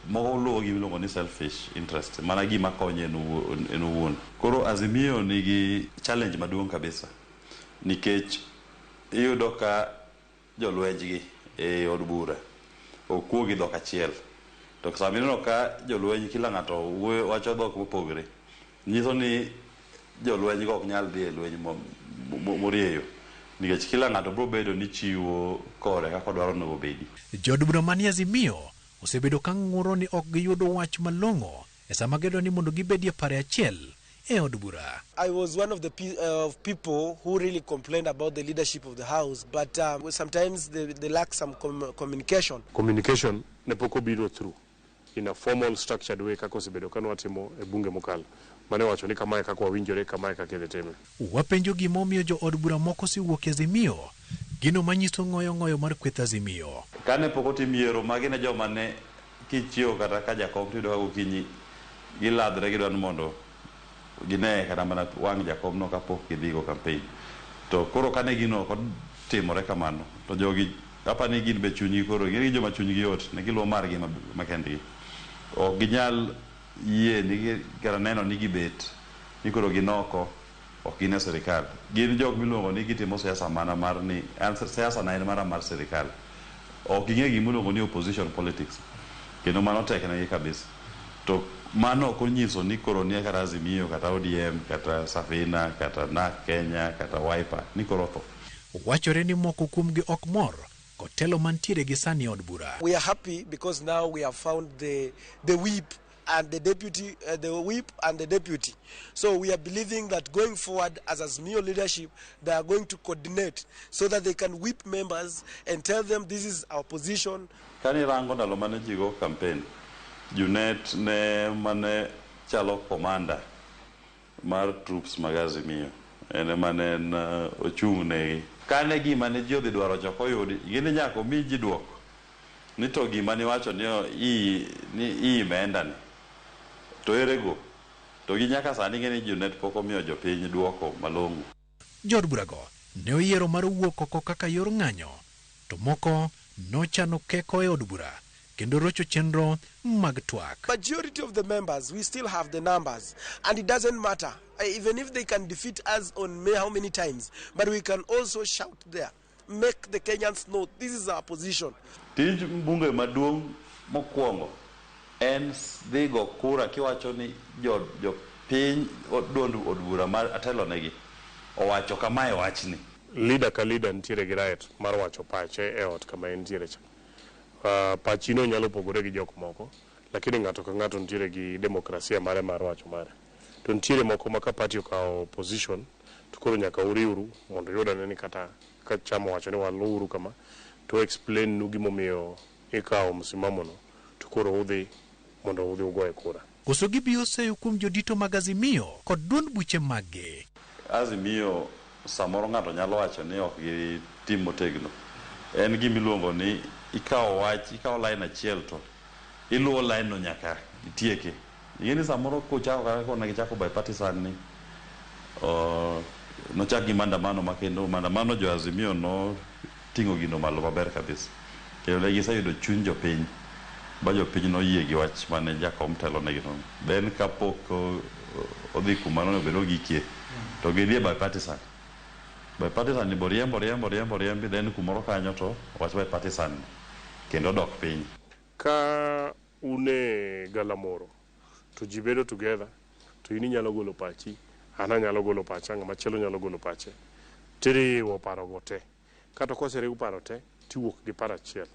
moko luwo gima iluongo ni selfish interest, mana gima konye en owuon. Koro Azimio nigi challenge maduong' kabisa nikech iyudo ka jolwenjgi e od bura ok wuo gi dhok achiel. To sama ineno ka jolweny kila ng'ato wuoyo wacho dhok mopogore, nyiso ni jolweny go ok nyal dhi e lweny morieyo nikech kila ng'ato biro bedo ni chiwo kore kaka odwaro onego obedi. Jood bura manie Azimio osebedo ka ng'uro ni ok giyudo wach malong'o e sama gidwa ni mondo gibedie pare achiel e od bura. I was one of the people who really complained about the leadership of the house, but sometimes they lack some communication. Communication ne pok obiro through in a formal structured way kaka osebedo ka nwatimo e bunge mokalo. Mane wacho ni kamae kaka wawinjore, kamae kaka idhi time. Wapenjo gimomiyo jo od bura moko osewuok e Azimio, gino manyiso ng'oyo ng'oyo mar kweth Azimio. Kane pok otim yiero, magi ne joma ne kichiewo kata ka jakom tiyudo ka gokinyi giladhre gidwa ni mondo gine kata mana wang' jakom no kapok gidhigo campaign. To koro kane gino ok otimore kamano, to jogi apa ni gin be chunygi koro gin gi joma chunygi yot, ne giluwo margi makendgi. Ok ginyal yie ni kata neno ni gibet ni koro gin oko, ok gin e sirikal. Gin jok miluongo ni gitimo siasa mana mar ni an siasa na en mara mar sirikal. Ok ging'e gima iluongo ni opposition politics. Kendo mano tek negi kabisa. To mano ok onyiso ni koro ni kata Azimio, kata ODM, kata Safina, kata NARC Kenya, kata Wiper, ni koro otho. Wachore ni moko kuomgi ok mor kod telo mantiere gi sani e od bura. We are happy because now we have found the whip and the deputy, the whip and the deputy. So we are believing that going forward as Azimio leadership, they are going to coordinate so that they can whip members and tell them this is our position. Kani rango ndalo mane ji go campaign, Junet ne mane chalo commander mar troops mag Azimio, en mane en ochung' negi. Kane gima ne ji odhi dwaro cha ok oyudi, gini nyaka omi ji duoko ni to gima niwacho ni iyi menda ni to ere go? To gi nyaka sani ng'e ni Junet pok omiyo jopiny duoko malong'o. Jood burago ne oyiero mar wuok oko kaka yor ng'anyo, to moko nochano keko e od bura kendo rocho chenro mag twak. Majority of the members, we still have the numbers, and it doesn't matter even if they can defeat us on may how many times, but we can also shout there, make the Kenyans know this is our position. Tij mbunge maduong' mokwongo en dhi go kura kiwacho ni jopiny duond od bura mar atelonegi owacho kamae wachni. Leader ka leader nitiere gi right mar wacho pache e ot kama entiere cha. Pachino nyalo pogore gi jok moko, lakini ng'ato ka ng'ato nitiere gi demokrasia mare mar wacho mare. To nitiere moko ma ka party okawo position, to koro nyaka uriwru mondo uyud ni kata ka chama owacho ni waluwuru kama, to explain nu gimomiyo ikawo msimamo no, to koro udhi mondo udhi ugoye kura. Koso gibiro seyo kuom jodito mag Azimio kod duond buche maggi. Azimio samoro ng'ato nyalo wacho ni ok gitim motegno. En gima iluongo ni ikawo wach, ikawo line achiel to iluwo line no nyaka itieke. Ing'e ni samoro kochako kaka kone gichako bipartisan ni nochak gi maandamano ma kendo maandamano jo Azimio no ting'o gino malo maber kabisa. Kendo ne giseyudo chuny jopiny ba jopiny noyie gi wach mane jakom telo negi no. Then kapok odhi kuma nonego bed ogikie to gidhi e bipartisan. Bipartisan ni boriembo riembo riembo riembi then kumoro kanyo to wach bipartisan ni kendo dok piny. Ka un e galamoro to ji bedo together to in inyalo golo pachi, an anyalo golo pacha, ng'ama chielo nyalo golo pache, tiriwo parogo te. Kata koseriw paro te, tiwuok gi paro achiel.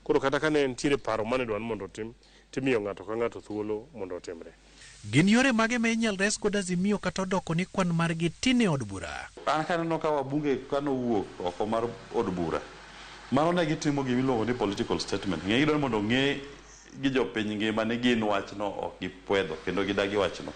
Koro kata ka ne nitiere paro mane dwa ni mondo otim, timiyo ng'ato ka ng'ato thuolo mondo otimre. Gin yore mage ma inyal res godo Azimio kata odoko ni kwan margi tin e od bura? An kaneno ka wabunge kanowuok oko mar od bura, mano ne gitimo gima iluongo ni political statement. Ng'e gidwaro mondo ong'e gi jopiny ngima ni gin wachno ok gipwedho kendo gidagi wachno.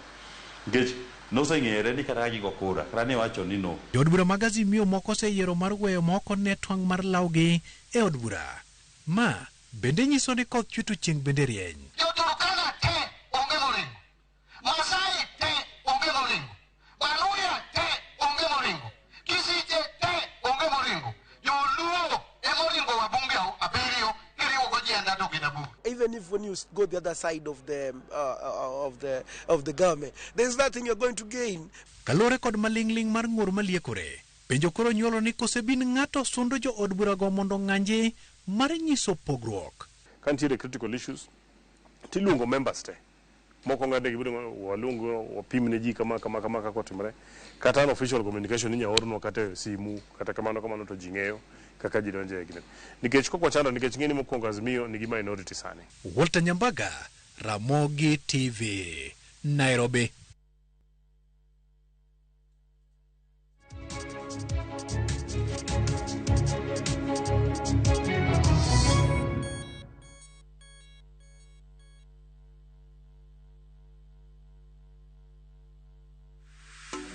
Nikech noseng'ere ni kata ka gigo kura, kata ni wacho ni no. Jood bura mag Azimio moko oseyiero mar weyo moko ne twang' mar lawgi e od bura. Ma bende nyiso ni koth chwe to chieng' bende rieny. Jo-Turkana te onge moringo. Masai te onge moringo. Baluya te onge moringo. Kisiche te onge moringo. Joluo emoringo wabunge abiriyo kiriwo gojienda to gin aboro. Even if when you go the other side of the of the government, there's nothing you're going to gain. Kaluwore kod maling'ling' mar ng'ur maliekore, penjo koro nyuolo ni kosebin ng'ato sundo jo od burago mondo ng'anji mar nyiso pogruok. Ka nitiere critical issues, tiluongo members te. Moko ng'ade gibedo waluongo wapim ne ji kama kama kama kaka otimore. Kata an official communication inya ornwa kata e simu, kata kamano kamano to ji ng'eyo kaka ji donjo e gine. Nikech kok wachando nikech ng'eni mokwongo Azimio nigi minority sani. Walter Nyambaga, Ramogi TV, Nairobi.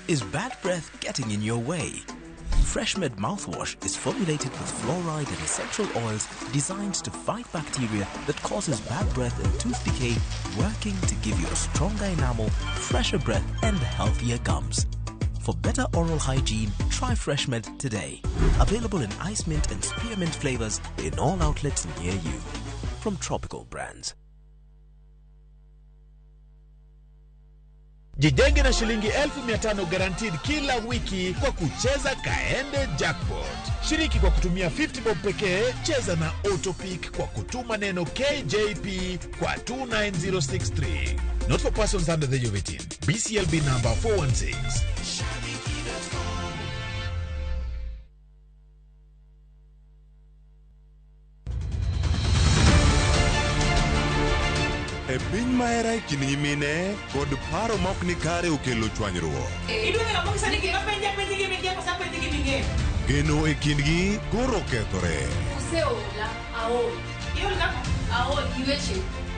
Is bad breath getting in your way? FreshMed mouthwash is formulated with fluoride and essential oils designed to fight bacteria that causes bad breath and tooth decay, working to give you a stronger enamel, fresher breath, and healthier gums. For better oral hygiene, try FreshMed today. Available in ice mint and spearmint flavors in all outlets near you. From Tropical Brands. Jijenge na shilingi 500,000 guaranteed kila wiki kwa kucheza Kaende Jackpot. Shiriki kwa kutumia 50 bob pekee, cheza na Autopick kwa kutuma neno KJP kwa 29063. Not for persons under the age of 18. BCLB number 416. E piny mahera e kind nyimine kod paro ma ok ni kare okelo chwanyruok. Geno e kindgi koro okethore.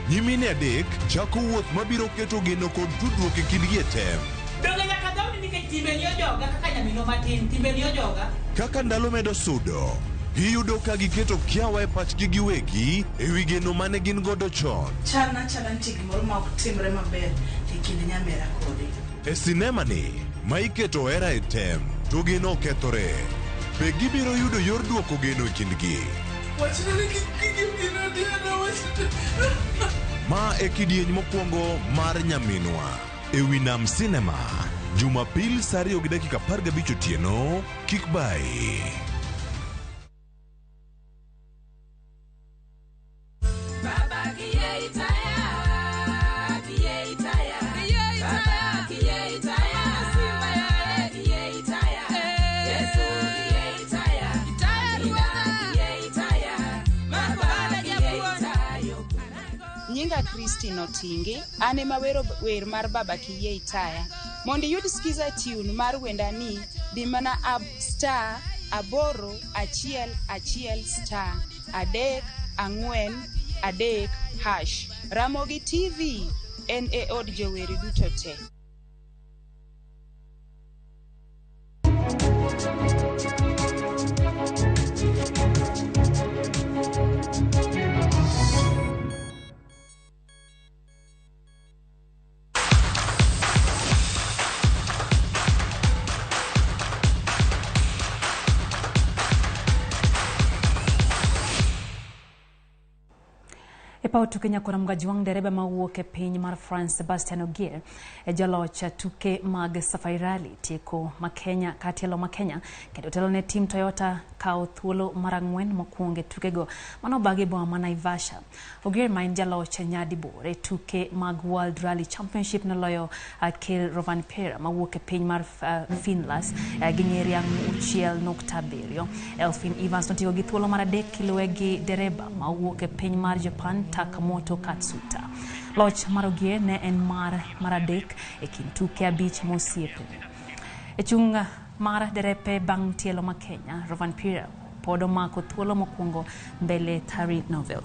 Nyimine adek chako wuoth mabiro keto geno kod tudruok e kindgi e tem. Kaka ndalo medo sudo, giyudo ka giketo kiawa e pachgi giwegi e wi geno mane gin godo chon. Chalna chala nitie gimoro ma ok timre maber e kind nyamera kode. E sinema ni, ma iketo hera e tem, to geno okethore. Be gibiro yudo yor duoko geno e kindgi? Wachna ni kik Ma e kidieny mokwongo mar Nyaminwa e wi Nam Cinema. Jumapil sa 2:15 otieno, kik bayi. Baba kiye itaya, kiye itaya, Baba kiye itaya, Simba ya kiye itaya, Yesu kiye itaya, Ina kiye itaya, Baba kiye itayo. Nyinga Christine Otinge, an ema wero wer mar Baba Kiyie Itaya. Mondo iyud skiza tune mar wendani, di mana ab star 8 1 1 star 3 4 3 hash. Ramogi TV en e od jower duto te. E paw tuke nyakora Mgajwang' dereba mawuok e piny mar France Sebastian Ogier e jaloch tuke mag Safari Rally tieko ma Kenya katielo ma Kenya kendo telo ne tim Toyota kawo thuolo mar 4 mokwongo e tukego manobagi e boma ma Naivasha. Ogier ma en jaloch nyadibor e tuke mag World Rally Championship noloyo Kale Rovanpera mawuok e piny mar Finland gi nyeri 6.7. Elfyn Evans notieko gi thuolo mar 3 kiluwe gi dereba mawuok e piny mar Japan Takamoto Katsuta. Loch mar Ogier ne en mar 3 e kind tuke 5 mosiepe. E chung' mar derepe bang' tielo ma Kenya, Rovanpera pod omako thuolo mokwongo mbele Thierry Neuville.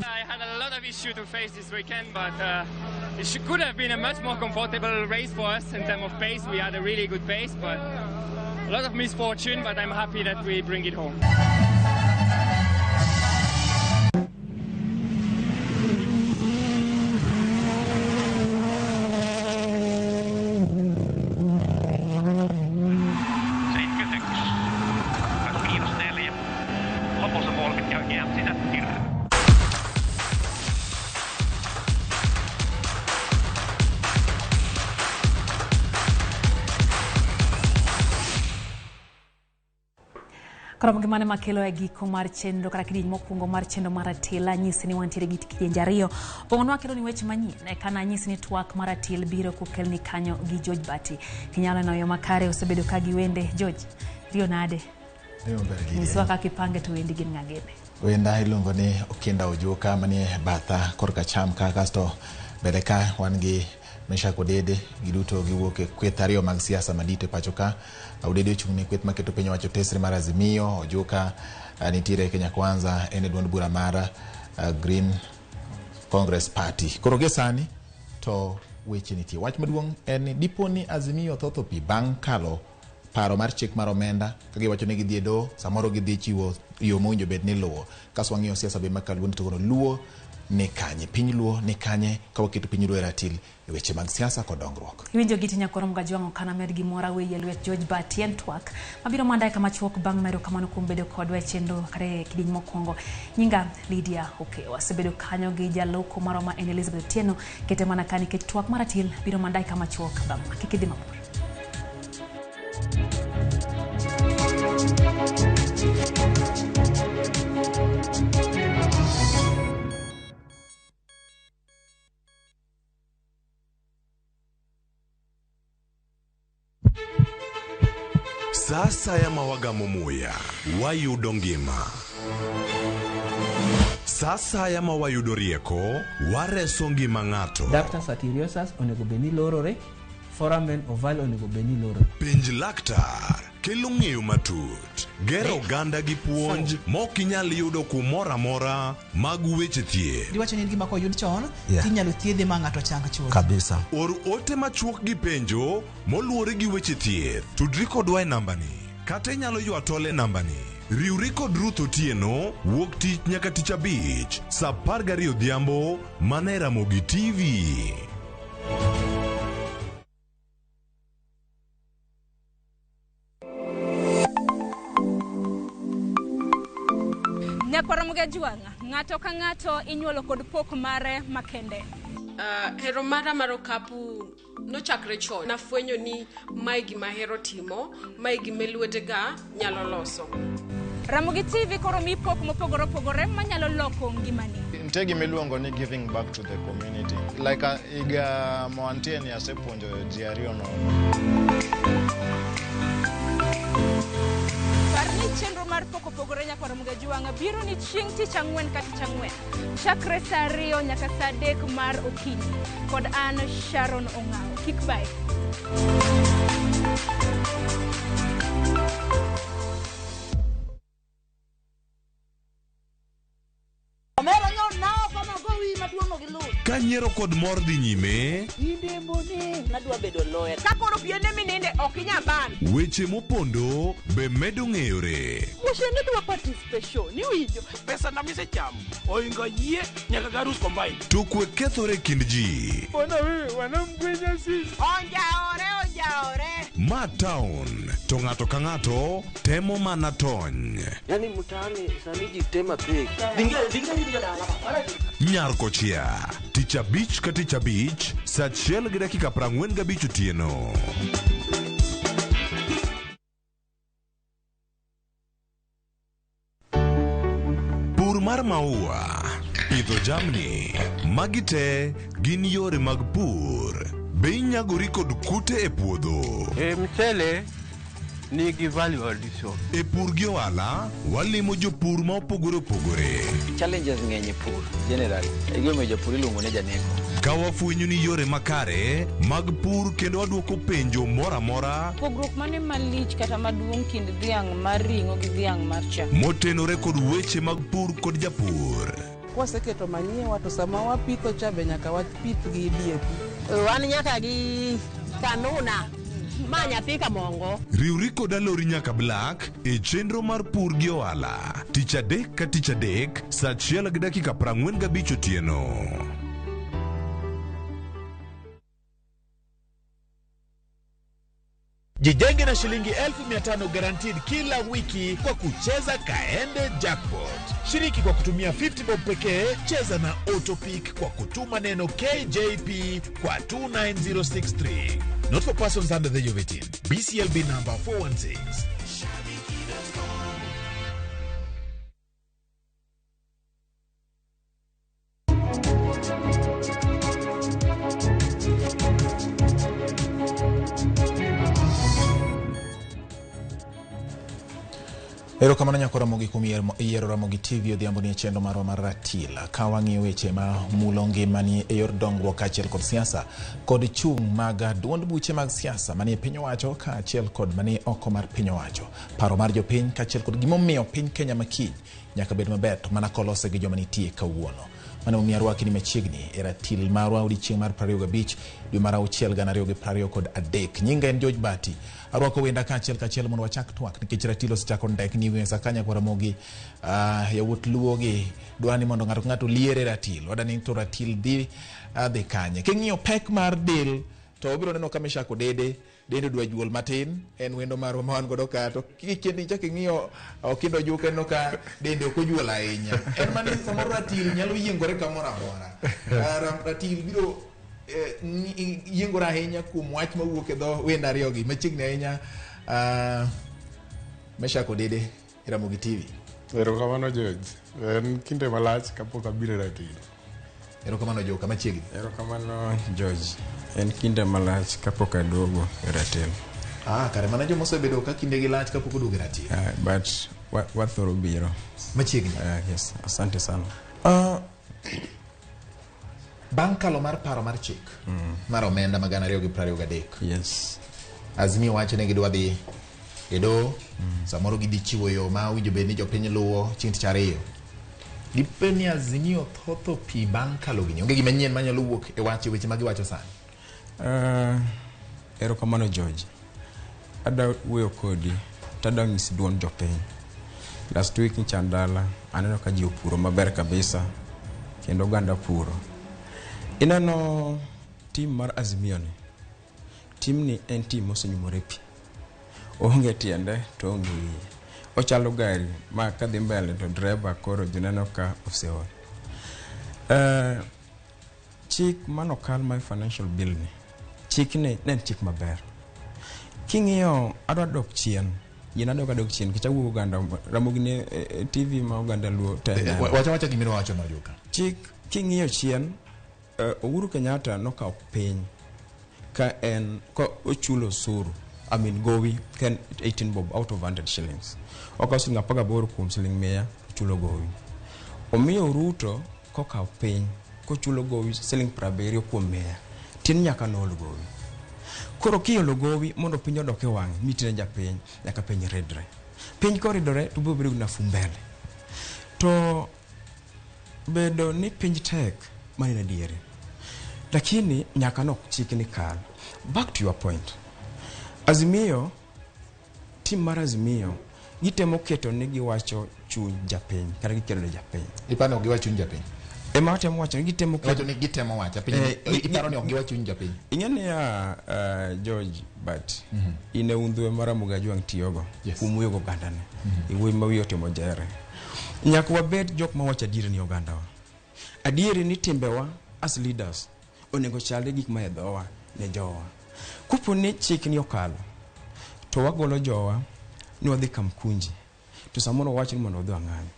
I had a lot of issues to face this weekend, but it could have been a much more comfortable race for us in terms of pace. We had a really good pace, but a lot of misfortune, but I'm happy that we bring it home. Koro gimane makelo e giko mar chenro kata kidieny mokwongo mar chenro mar Atil anyisi ni wantiere gi kidienje 2. Pong'onwa kelo ni weche manyien eka nanyisi ni twak mar Atil biro kokelni kanyo gi George Bati. Kinyalo neno yo makare osebedo ka giwende. George, riyo nade? Nyiswa kaka ipange to wendi gin ng'a gini? Wenda iluongo ni Okinda Ojuka manie batha korka cham ka, kasto mbele ka wan gi Meshack Odede, giduto giwuok e kweth 2 mag siasa madito e pacho ka. Odede ochung' ne kweth maketo piny owacho tesre mar Azimio, Ojuka nitiere Kenya Kwanza, en e duond bura mar Green Congress Party. Koro gie sani to weche nitie. Wach maduong' en ni dipo ni Azimio thotho pi bang' kalo paro mar chik mar omenda ka giwacho ni gidhi e doho, samoro gidhi chiwo yo mowinjo bed ni luwo. Kasto wang'iyo siasa be makaluo to koro Luo ni kanye, piny Luo ni kanye ka waketo piny Luo e ratil e weche mag siasa kod dongruok. Iwinjo giti nyakoro Mgajwang' ok anamed gimoro aweye lwet George Bati en twak mabiro mana dakika machuok bang' medo kamano kuom bedo kodwa e chenro kata e kidieny mokwongo. Nyinga Lydia Okeyo, asebedo kanyo gi jaloko marwa ma en Elizabeth Otieno, kete mana ka nikech twak mar Atil biro mana dakika machuok bang' ma. Kik idhi mabor. Sa asaya ma wagamo muya, wayudo ngima. Sa asaya ma wayudo rieko, wareso ngima ng'ato. Ductus arteriosus onego bed ni lorore, foramen ovale onego bed ni lorore. Penj laktar kelo ng'eyo matut, gero oganda gi puonj mok inyal yudo kumoro amora mag weche thieth. Giwacho ni en gima koyud chon, Yeah. tinyalo thiedhe ma ng'ato chang chuth. Kabisa. Or ote machuok gi penjo moluwore gi weche thieth. Tudri kodwa e nambani kata inyalo ywa tol e nambani. Riwri kod Ruth Otieno wuok tich nyaka tich abich saa 12 odhiambo mana e Ramogi TV. Nyakwar Ramogi Ajwang', ng'ato ka ng'ato inyuolo kod pok mare makende. Hero mara mar okapu nochakre chon. Nafwenyo ni mae gima ahero timo, mae gima lwetega nyalo loso. Ramogi TV koro mi pok mopogore opogore manyalo loko ngimani. Nitie gima iluongo ni giving back to the community. Like higa moantie ni asepuonjo ji ariyo nono. Par ni chenro mar pok opogore Nyakwar Ramogi Ajwang' biro ni chieng' tich ang'wen ka tich ang'wen. Chakre saa 2 nyaka saa 3 mar okinyi. Kod an Sharon Ong'awo. Kik bae. Ka nyiero kod mor dhi nyime, Nadwa bedo lawyer. Ka koro piene mininde ok inyal ban. weche mopondo be medo ng'eyore. Wuoche ne dwa participation, iwinjo. Pesa na misechamo oingo yie nyaka garus combine. To kwe kethore e kind ji. Bona wewe wanamgwenya sisi. Onjaore, onjaore. Ma town to ng'ato ka ng'ato temo mana tony. Yaani mtaani sani ji tema pek. Nyar kochia tich abich ka tich abich saa 1:45 otieno. Pur mar maua, pidho jamni, magi te gin yore mag pur. Be inyagori kod kute e puodho? E mchele nigi value addition. E pur gi ohala, walimo jopur ma opogore opogore. Challenges ng'eny e pur generally. E gimomiyo japur iluongo ni janeko. Ka wafwenyo ni yore makare mag pur kendo waduoko penjo moro amora Pogruok mane malich kata maduong' kind dhiang' mar ring'o gi dhiang' mar chak? motenore kod weche mag pur kod japur. Kwaseketo manyiwa to sama wapitho cha be nyaka wapith gi DAP. Wan nyaka gi kanuna ma nyathi kamongo. Riwri kod Alori nyaka Black e chenro mar pur gi ohala tich adek ka tich adek saa 1:45 otieno. Jijenge na shilingi 1500 guaranteed kila wiki kwa kucheza Kaende Jackpot. Shiriki kwa kutumia 50 bob pekee, cheza na Autopick kwa kutuma neno KJP kwa 29063. Not for persons under the age of 18. BCLB number 416. Erokamano Nyakwar Ramogi kuom yiero Ramogi TV odhiambo ni e chenro marwa mar ratil. Ka wang'iyo weche ma mulo ngimani e yor dongruok kaachiel kod siasa kod chung' mag duond buche mag siasa manie piny owacho kaachiel kod manie oko mar piny owacho. Paro mar jopiny kaachiel kod gimomiyo piny Kenya makiny nyaka bed maber to mana kolose gi joma nitie kawuono. Mano omiyo arwaki ni machiegni e ratil marwa odiechieng' mar 25 dwe mar 6 2023. Nyinga en George Bati. Arwako wenda kaachiel kachiel mondo wachak twak nikech ratil osechako ndekni mesa ka Nyakwar Ramogi yawuot Luo gi dwa ni mondo ng'ato ka ng'ato liere ratil. Wadwa ni to ratil dhi kanye. King'iyo pek mar del to obiro neno ka Meshak Odede dende dwa juol matin en wendo marwa ma wan godo ka to kikendi chak ing'iyo Okindo Ojuka ineno ka dende ok ojuol ahinya. En mana ni samoro ratil nyalo yiengore kamoro amora. Ratil biro yiengore ahinya kuom wach mawuok e dho wende ariyogi machiegni ahinya. Meshak Odede, Ramogi TV. Erokamano George. En kinde malach kapok abiro e ratil. Erokamano Joka, machiegni. Erokamano George. En kinde malach kapok aduogo e ratil. Kare mana joma osebedo ka kindegi lach kapok oduogo e ratil. But wathoro biro. Machiegni. Yes, asante sana. Bang' kalo mar paro mar chik mar omenda mag 2023. Yes. Azimio wacho ni gidwa dhi e doho, samoro gidhi chiwo yo ma owinjo bed ni jopiny luwo chieng' tich ariyo. Dipo ni Azimio thotho pi bang' kalo gini. Onge gima nyien manyalo wuok e wach weche ma giwacho sani. Erokamano George. Adwa wuoyo kodi to adwa nyisi duond jopiny. Last week nyicha dala aneno ka ji opuro maber kabisa kendo oganda puro. Ineno tim mar Azimio ni. Tim ni en tim mosenyumore pi. Oonge tiende to onge wiye. Ochalo gari ma kadhi mbele to dreba koro jineno ka oseol. Chik manokal mar financial bill ni, chikni ne en chik maber. King'iyo adwa dok chien, yien adok adok chien nikech awuok oganda Ramogi ne TV ma oganda Luo te neno. Wacha wacha gimidwa wacho no Ojuka. Chik king'iyo chien, Uhuru Kenyatta nokawo piny ka en ka ochulo osuru I mean gowi ka en 18 bob out of 100 shillings. Okawo siling 18 kuom siling 100 ochulo gowi. Omiyo Ruto kokawo piny kochulo gowi siling 70 kuom 100 tin nyaka nool gowi. Koro kiolo gowi mondo piny odok e wang'e mitine japiny nyaka piny ridre. Piny koridore to biro bedo gi nafuu mbele. To bedo ni piny tek mano en adieri. Lakini nyaka nok chik ni kal. Back to your point. Azimio, team mar Azimio gitemo keto ni giwacho chuny japiny kata gikedo ne japiny. Iparo ni ok giwach chuny japiny? Ema watemo wacho ni gitemo Iwacho ni gitemo wacho piny. Iparo ni ok giwach chuny japiny? Ing'e niya George but in e undhwe ma Ramogi Ajwang' tiyogo kuom wuoyo gi ogandane. Iwuoyi ma wiye otimo jere. Nyaka wabed jok mawacho adieri ni ogandawa. Adieri ni timbewa as leaders onego chal gi gik ma e dhowa ne jowa. Kopo ni chik ni okalo to wagolo jowa ni wadhi Kamkunji to samoro wacho ni mondo wadhi wang'any.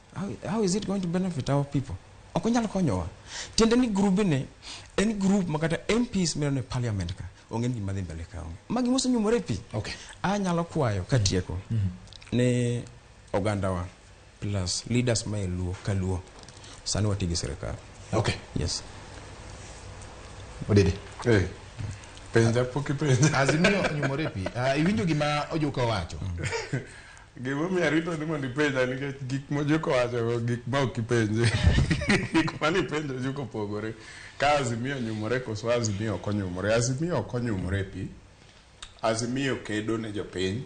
How is it going to benefit our people? Ok onyal konyowa. Tiende ni grubni en group ma kata MPs mineno e parliament ka onge ni gima dhi mbele ka onge. Magi mosenyumore e pi. Anyalo kwayo katieko ne ogandawa plus leaders ma e Luo ka Luo sani wati gi sirikal. Yes. Odede. Penja pok ipenja. Azimio onyumore e pi. Iwinjo gima Ojuka owacho? Gimomiyo arito ni mondo ipenja nikech gik ma Ojuka owacho gik ma ok ipenje. Gik mane ipenjo Ojuka opogore. Ka Azimio onyumore koso Azimio ok onyumore. Azimio ok onyumore e pi. Azimio kedo ne jopiny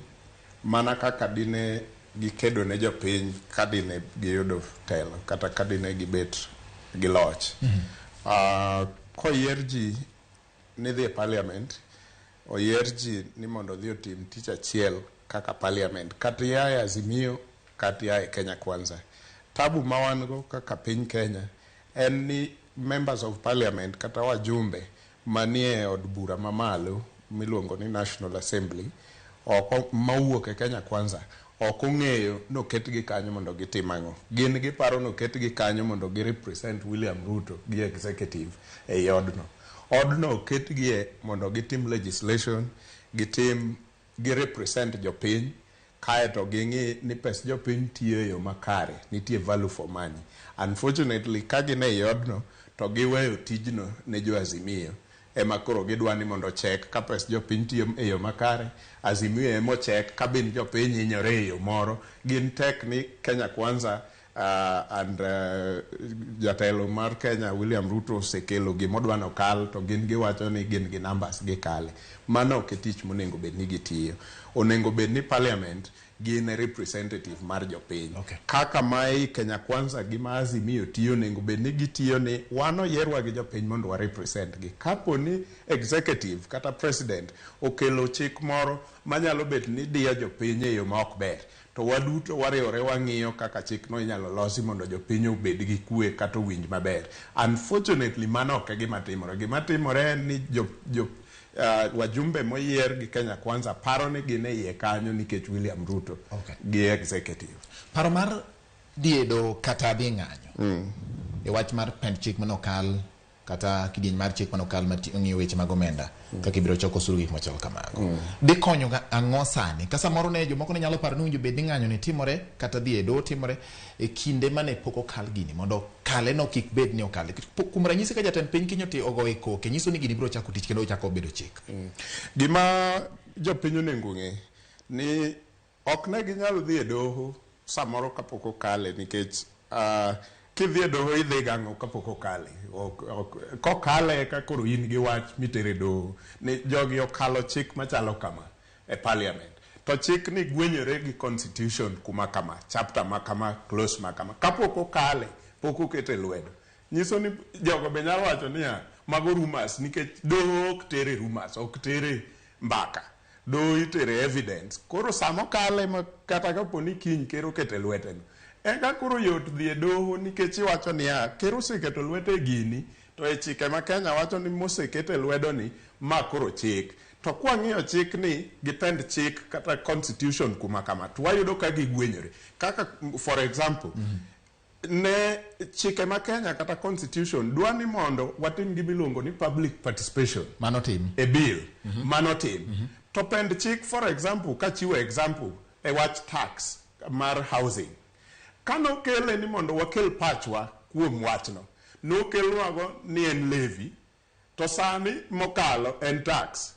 mana kaka dine gikedo ne jopiny ka dine giyudo telo kata ka dine gibet gi loch. Koyier ji ni dhi e parliament, oyier ji ni mondo odhi otim tich achiel kaka parliament kata ia e Azimio kata ia e Kenya Kwanza. Tabu ma wan go kaka piny Kenya en ni members of parliament kata wajumbe manie od bura mamalo miluongo ni National Assembly oko mawuok e Kenya Kwanza ok ong'eyo noketgi kanyo mondo gitim ang'o. Gin giparo noketgi kanyo mondo gi represent William Ruto gi executive ei odno. Odno oketgie mondo gitim legislation, gitim gi represent jopiny kaeto ging'i ni pes jopiny tiyo e yo makare, nitie value for money. Unfortunately, ka gin ei odno to giweyo tijno ne jo Azimio ema koro gidwa ni mondo check ka pes jopiny tiyo e yo makare. Azimio ema ochek ka bin jopiny hinyore e yo moro. Gin tek ni Kenya Kwanza and jatelo mar Kenya William Ruto osekelo gimodwa nokal to gin giwacho ni gin gi numbers gikale. Mano ok e tich monego bed ni gitiyo. Onego bed ni parliament gin e representative mar jopiny. Kaka ma ei Kenya Kwanza gi ma Azimio tiyo onego bed ni gitiyo ni wan oyierwa gi jopiny mondo wa represent gi. Kapo ni executive kata president okelo chik moro manyalo bet ni diyo jopiny e yo ma ok ber, to waduto wariwore wang'iyo kaka chikno inyalo losi mondo jopiny obed gi kwe kata owinj maber. Unfortunately, mano ok e gima timore. Gima timore en ni wajumbe moyier gi Kenya Kwanza paro ni gin e iye kanyo nikech William Ruto gi executive. Paro mar diedo kata dhi ng'anyo e wach mar pend chik manokal kata kidieny mar chik manokal mang'iyo weche mag omenda kaka ibiro choko osuru gik machalo kamago. Dhi konyo ang'o sani? Ka samoro ne jomoko ne nyalo paro ni owinjo bed ni ng'anyo ni timore kata dhi e doho timore e kinde mane pok okal gini mondo kale no kik bed ni okale. Kuom ranyisi ka jatend piny Kenya ogoye koke nyiso ni gini biro chako tich kendo ochako bedo chik. Gima jopiny onego ng'e ni ok ne ginyal dhi e doho samoro kapok okale nikech kidhi e doho idhi gang'o kapok okale. Kokale eka koro in gi wach mitere doho ni jogi okalo chik machalo kama e parliament. To chik ni gwenyore gi constitution kuma kama, chapter ma kama, clause ma kama. Kapok okale, pok okete lwedo. Nyiso ni jogo be nyalo wacho niya, mago rumors nikech doho ok tere rumors, ok tere mbaka. Doho itere evidence. Koro sama okale ma kata kapo ni kiny ker okete lwete no, eka koro yot dhi e doho nikech iwacho niya, ker oseketo lwete e gini, to e chike ma Kenya wacho ni mosekete lwedo ni, ma koro chik. To kwang'iyo chik ni gi pend chik kata constitution kuma kama, to wayudo ka gigwenyore. Kaka for example, ne chike ma Kenya kata constitution dwa ni mondo watim gima iluongo ni public participation. Mano tim. E bill. Mano tim. To pend chik for example, kachiwo example e wach tax mar housing. Kanokele ni mondo wakel pachwa kuom wachno, nokelnwago ni en levy, to sani mokalo en tax.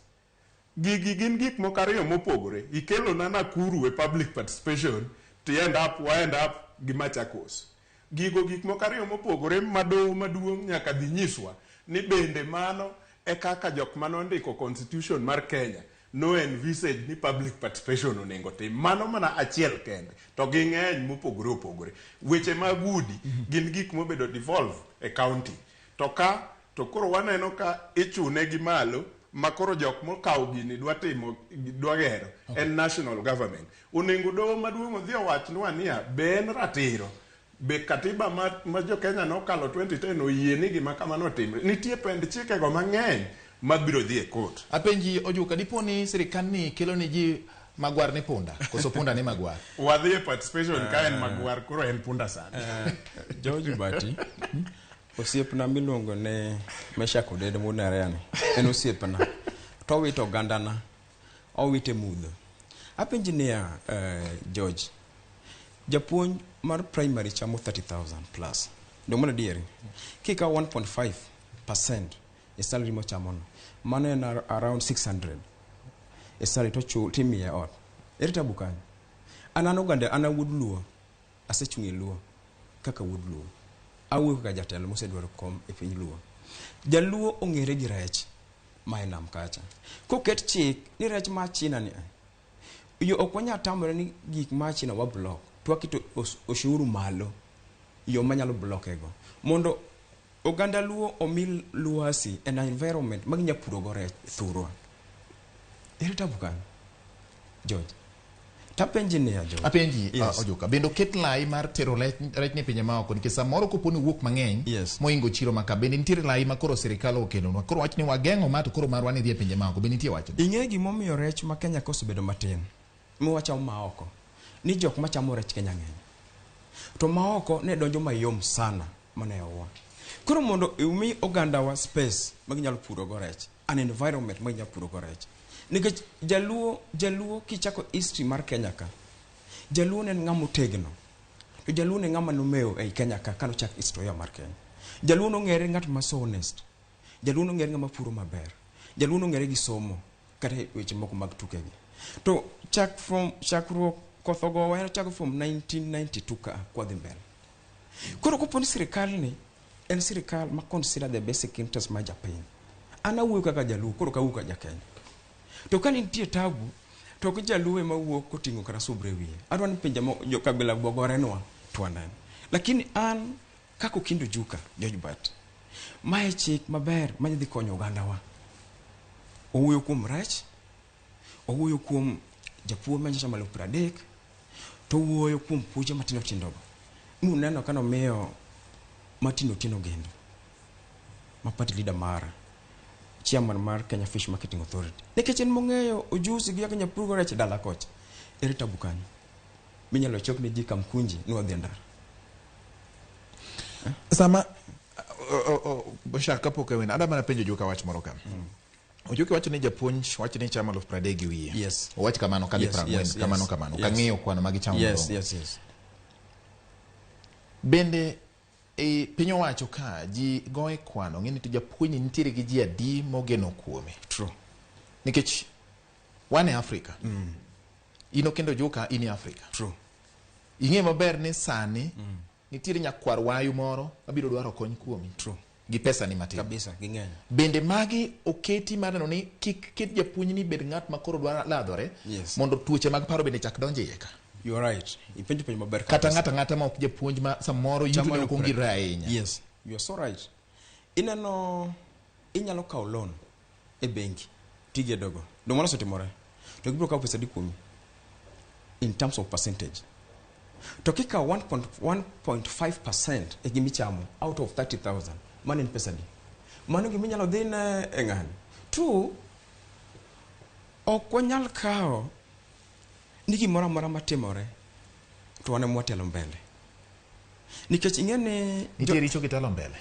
Gigi gin gik moko ariyo mopogore. Ikelona Nakuru e public participation, to end up, wa end up gi Machakos. Gigo gik moko ariyo mopogore ma doho maduong' nyaka dhi nyiswa ni bende mano e kaka jok manondiko constitution mar Kenya no envisage ni public participation onego tim. Mano mana achiel kende, to ging'eny mopogore opogore. Weche mag udi gin gik mobedo devolve e county. To ka to koro waneno ka ichune gi malo ma koro jok mokawo gini dwa timo dwa gero en national government. Onego doho maduong' odhi owachnwa niya be en ratiro be katiba ma jo Kenya nokalo 2010 oyie ni gima kamano otimre. Nitie pend chikego mang'eny mabiro dhi e court. Apenji Ojuka, dipo ni sirikal ni kelo ni ji magwar ni punda, koso punda ni magwar? Wadhi e participation ka en magwar, koro en punda sani. George Bati, osiepna miluongo ne Meshak Odede wuod Nerea ni, en osiepna. To owito ogandana, owite mudho. Apenji niya, George, japuonj mar primary chamo 30,000 plus. Donge mano adieri? Kikawo 1.5% e salary mochamono, mano en around 600 e salary to timiye ot. Ere tabu kanyo? An oganda, an awuod Luo, asechung' e Luo kaka wuod Luo. Awuoyo kaka jatelo mosedwaro kom e piny Luo. Jaluo ong'ere gi rech ma e nam kacha. Koket chik ni rech ma China ni, yo ok wanyal tamore ni gik ma China wa block, to waketo ushuru malo yo manyalo block ego. Mondo oganda Luo omi lwasi en environment ma ginyalo puro go rech thurwa. Ere tabu kanyo? George. Tapenji niya, George. Apenji, Yes. Ojuka, bende oket lai mar tero rech ni pinje maoko nikech samoro kopo ni wuok mang'eny mohingo chiro maka, bende nitiere lai ma koro sirikal okelonwa. Koro wach ni wageng'o ma to koro marwa ni dhi e pinje maoko, bende nitie wachno? Ing'e gimomiyo rech ma Kenya ka osebedo matin, miwachamo maoko, ni jok machamo rech Kenya ng'eny. To maoko ne donjo mayom sana mana e owa. Koro mondo umi ogandawa space ma ginyalo puro go rech, an environment ma ginyalo puro go rech. Nikech jaluo kichako history mar Kenya ka, jaluo ne en ng'ama otegno. To jaluo ne ng'ama nomewo ei Kenya ka kanochak historia mar Kenya. Jaluo nong'ere ng'at ma so honest. Jaluo nong'ere ng'ama puro maber. Jaluo nong'ere gi somo kata e weche moko mag tukegi. To chak from chakruok koth ogowa en chako from 1992 ka kwadhi mbele. Koro kopo ni sirikal ni en sirikal ma consider the basic interest mar japiny. An awuoyo kaka jaluo, koro ok awuo kaka jakenya. To ka nitie tabu, to ok jaluo ema wuok koting'o kata subra e wiye. Adwa ni pinje mo jo kabila go gorenwa to waneno. Lakini an kaka Okindo Ojuka, George Bat, mae chik maber manyadhi konyo ogandawa. Owuoyo kuom rech, owuoyo kuom japuonj ma chamo alufu 30, to owuoyo kuom puoche matindo tindo go. Muneno ka nomiyo Martin Otieno Gendo, ma party leader mara, chairman mar Kenya Fish Marketing Authority. Nikech en mong'eyo ojusi gi kaka inyalo pur rech e dala kocha. Ere tabu kanyo? Minyalo chok ne ji Kamkunji ni wadhi e ndara. Sama Bashar kapok awene, adwa mana penjo Ojuka wach moro ka. Ojuka wacho ni japuonj wacho ni chamo 30,000 gi wiye. Yes. Owach kamano kadhi Yes, 40, yes, kamano yes. kamano. Yes. Kang'iyo kwano ma gichamo Yes, morom. yes, yes. Bende e piny owacho ka ji goye kwano ng'e ni to japuonj nitiere gi ji adi mogeno kuome. True. Nikech wan e Afrika. In Okindo Ojuka in e Afrika. True. Ing'e maber ni sani nitiere nyakwar wayu moro mabiro dwaro kony kuomi. True. Gi pesa ni matin. Kabisa, ging'eny. Bende magi oketi mar neno ni kik ket japuonj ni bed ng'at ma koro dwaro ladhore Yes. mondo tuoche mag paro bende chak donjo iye ka. You are right. Ipenjo penjo maber Kata kabisa. ng'ato ang'ata ma ok japuonj ma samoro Chamo yuto ne ok alufu ongirore ahinya. Yes, you are so right. Ineno inyalo kawo loan e bengi tigedogo. Donge mano osetimore? To gibiro kawo pesa adi kuomi? In terms of percentage. To kikawo 1.5% e gima ichamo out of 30,000, mano en pesa adi? Mano gima inyalo dhine e ng'ani. Two, ok wanyal kawo ni gimoro amora matimore to wan ema watelo mbele. Nikech ing'e ni Nitie richo kitelo mbele.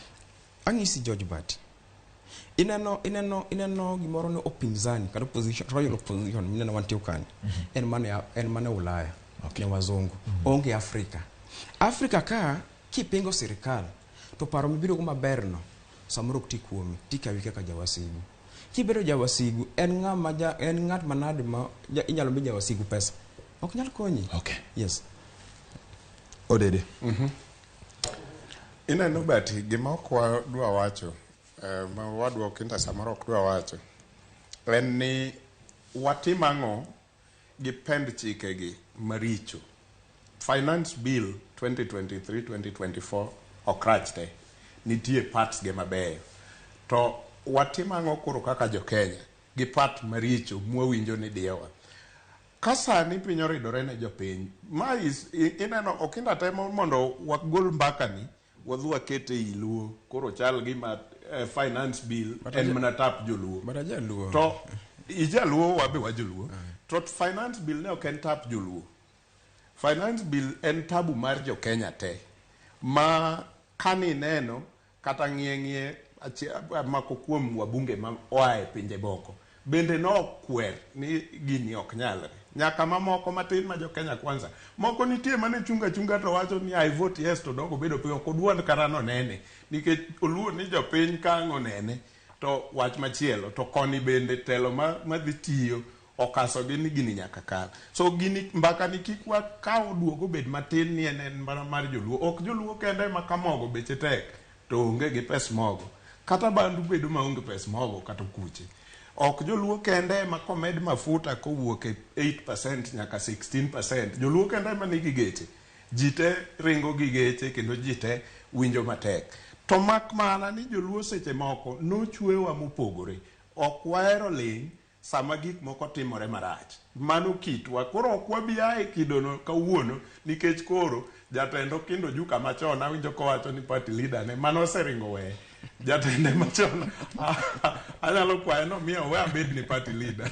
Ang'isi George Bati. Ineno ineno ineno gimoro ni upinzani kata opposition, royal opposition mineno wantie kani. En mana en mana Ulaya. Okay. Ne wazungu. Onge Afrika. Afrika ka kipingo sirikal to paro mibiro go maber no samoro ok ti kuomi, tikawi kaka jawasigu. Kibedo jawasigu en ng'ama ja, en ng'at manade ma ja, inyalo mi jawasigu pesa. Ok nyal konyi. Okay. Yes. Odede. Ineno Bati, gima ok wadwa wacho, ma wadwa Okinda samoro ok dwa wacho, en ni watim ang'o gi pend chikegi maricho. Finance Bill 2023-2024 ok rach te, nitie parts ge mabeyo. To watim ang'o koro kaka jo Kenya gi part maricho mwawinjo ni diyowa. Ka sani piny oridore ne jopiny, ma is, ineno Okinda temo mondo wagol mbakani wadhi wakete ei Luo, koro chal gima finance bill en mana tap joluo. But ajaluo. To ijaluo wabe wajoluo. To finance bill ne ok en tap joluo. Finance bill en tabu mar jo Kenya te. Ma kani neno kata ng'iye ng'iye mako kuom wabunge ma oa e pinje moko bende nokwer ni gini ok nyalre. Nyaka mamoko matin ma jo Kenya Kwanza. Moko nitie mane chunga chunga to wacho ni I vote yes to dok obedo piny ok oduond kata nonene. Nikech oluor ni jopiny ka ang' onene to wach machielo to koni bende telo madhi tiyo okasogi ni gini nyaka kal. So gini mbaka ni kik wakaw duog obed matin ni en en mana mar joluo. Ok joluo kende ema ka mogo beche tek to onge gi pes mogo. Kata bandu bedo maonge pes mogo kata okuche. Ok joluo kende ema komed mafuta kowuok e 8% nyaka 16%. Joluo kende ema nigi geche. Ji te ringo gi geche kendo ji te winjo matek. To mak mana ni joluo seche moko nochwewa mopogore. Ok wahero ling' sama gik moko timore marach. Mano kitwa. Koro ok wabi ae kidono kawuono nikech koro jatend Okindo Ojuka machon awinjo kowacho ni party leader ne mano oseringo weye. Jatende machon anyalo kwaye no miya owe abed ni party leader.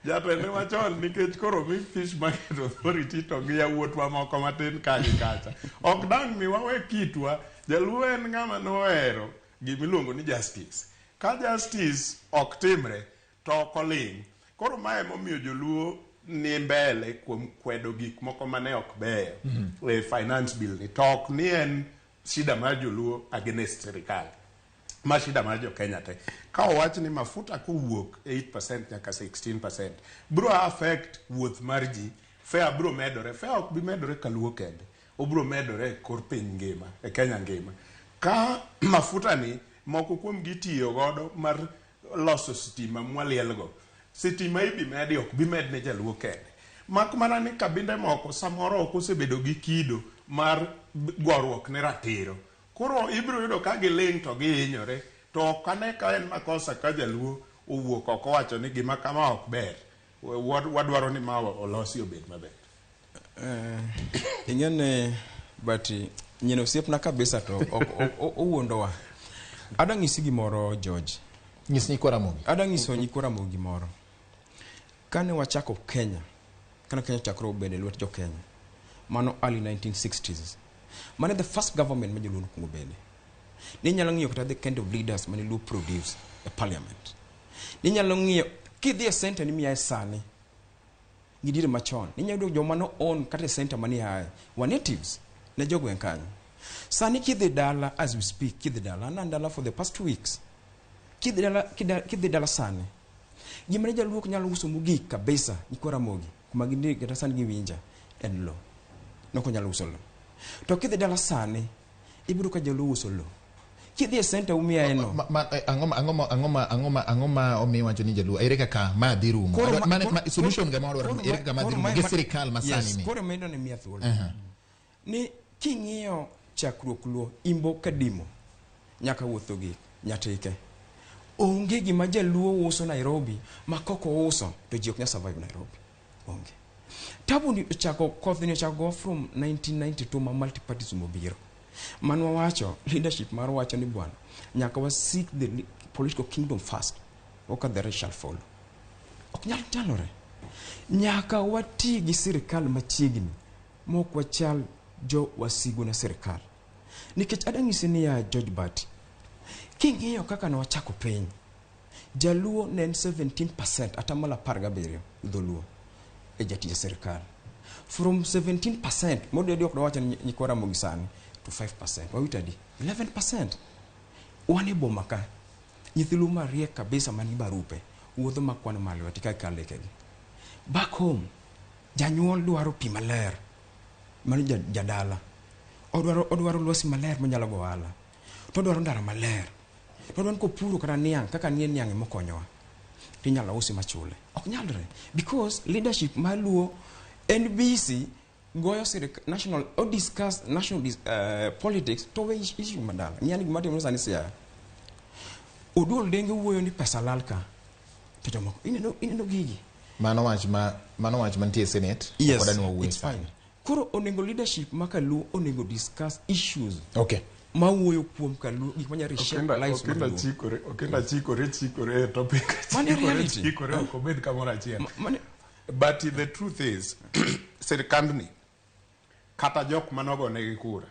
Jatende machon nikech koro mi Fish Market Authority to gi yawuotwa moko matin ka gi kacha. Ok dang' mi wawe kitwa. Jaluo en ng'ama nohero gimiluongo ni justice. Ka justice ok timre to ok oling'. Koro mae emomiyo joluo ni mbele kuom kwedo gik moko mane ok beyo e finance bill ni. To ok ni en shida mar joluo against sirikal. Ma shida mar jo Kenya te. Ka owach ni mafuta kowuok 8% nyaka 16% bro affect wuoth mar ji, fare bro medore. Fare ok bi medore kaluo kende. Obro medore e kor piny ngima, e Kenya ngima. Ka mafuta ni moko kuom gi tiyo godo mar loso sitima mwalielgo. Sitima ibi medi ok bi med ne jaluo kende. Mak mana ni kabinde moko samoro ok osebedo gi kido mar goruok ne ratiro. Koro ibiro yudo ka giling' to gihinyore to ok ane ka en makosa ka jaluo owuok oko owacho ni gima kama ok ber. Wadwaro ni ma olosi obed maber. Ing'e ni but nyien osiepna kabisa to owuondowa. Adwa nyisi gimoro George. Nyis nyikwa Ramogi. Adwa nyiso nyikwa Ramogi gimoro. Kane wachako Kenya, kane Kenya ochakore obedo e lwet jo Kenya, mano early 1960s. Mano the first government ma joluo nokwongo bede. Ninyalo ng'iyo kata the kind of leaders mane luo produce e parliament. Ninyalo ng'iyo kidhi e center ni miaye sani gi diere machon, ninyalo yudo joma no own kata e center mani aye wa natives ne jogweng' kanyo. Sani kidhi dala as we speak, kidhi dala, an dala for the past 2 weeks. Kidhi dala, kidhi dala sani, gima ne jaluo ok nyal uso mogik kabisa nyikwa Ramogi kuma gintie kata sani giwinja en lo. Nok onyal uso lo. To kidhi dala sani, ibiro ka jaluo uso lo. Kidhi e center umiaye no. Ang'o ma omiyo wacho ni jaluo ere kaka ma dhi rumo? Solution ga ma wadwaro ere kaka ma dhi rumo gi sirikal ma sani ni? Koro medo ne miya thuolo. Ni king'iyo chakruok luo imbo kadimo nyaka wuotho gi nyatike. Onge gima jaluo uso Nairobi ma kok ouso to ji ok nyal survive Nairobi. Onge. Tabu ni ochako, koth ni ochako go from 1992 ma multipartyism obiro. Mano wawacho, leadership mar wacho ni bwana, nyaka wa seek the political kingdom first, oka the rest shall follow. Ok nyal chalore. Nyaka wati gi sirikal machiegni mok wachal jo wasigu na sirikal. Nikech adang'isi niya George Bati, king'iyo kaka ne wachako piny, jaluo ne en 17%, atamalo 17 dholuo e jatij sirikal. From 17%, modedi ok dawacho ni nyikwa Ramogi sani, to 5%. Wawito adi? 11%. Wan e boma ka, nyithi luo mariek kabisa man gi barupe, wuotho makwano malo ati ka kalekegi. Back home, janyuol dwaro pi maler, mano jadala. Odwaro lwasi maler monyalo go ohala. To odwaro ndara maler. To odwaro ni kopuro kata niang', kaka nie niang' emokonyowa. Tinyalo usi machule. Ok nyalre. Because leadership mar luo en busy goyo national, o discuss national politics to we issue madala. Ng'iyani gima timore sani Siaya. Oduol Denge wuoyo ni pesa lal ka. To jomoko, ineno gigi. Mano wach mantie e Senate. Yes, ok wadwa ni wawuoye it's sani. fine. Koro onego leadership ma kaluo onego discuss issues. Okay. Ma wuoyo kuom kaluo gik manya reshape lives mag Okinda luo. chikore, Okinda chikore e topic. Mano e Chikore, reality. chikore, ok obed kamoro achiel. Mane But the truth is, sirikandni, kata jok manogonegi kura,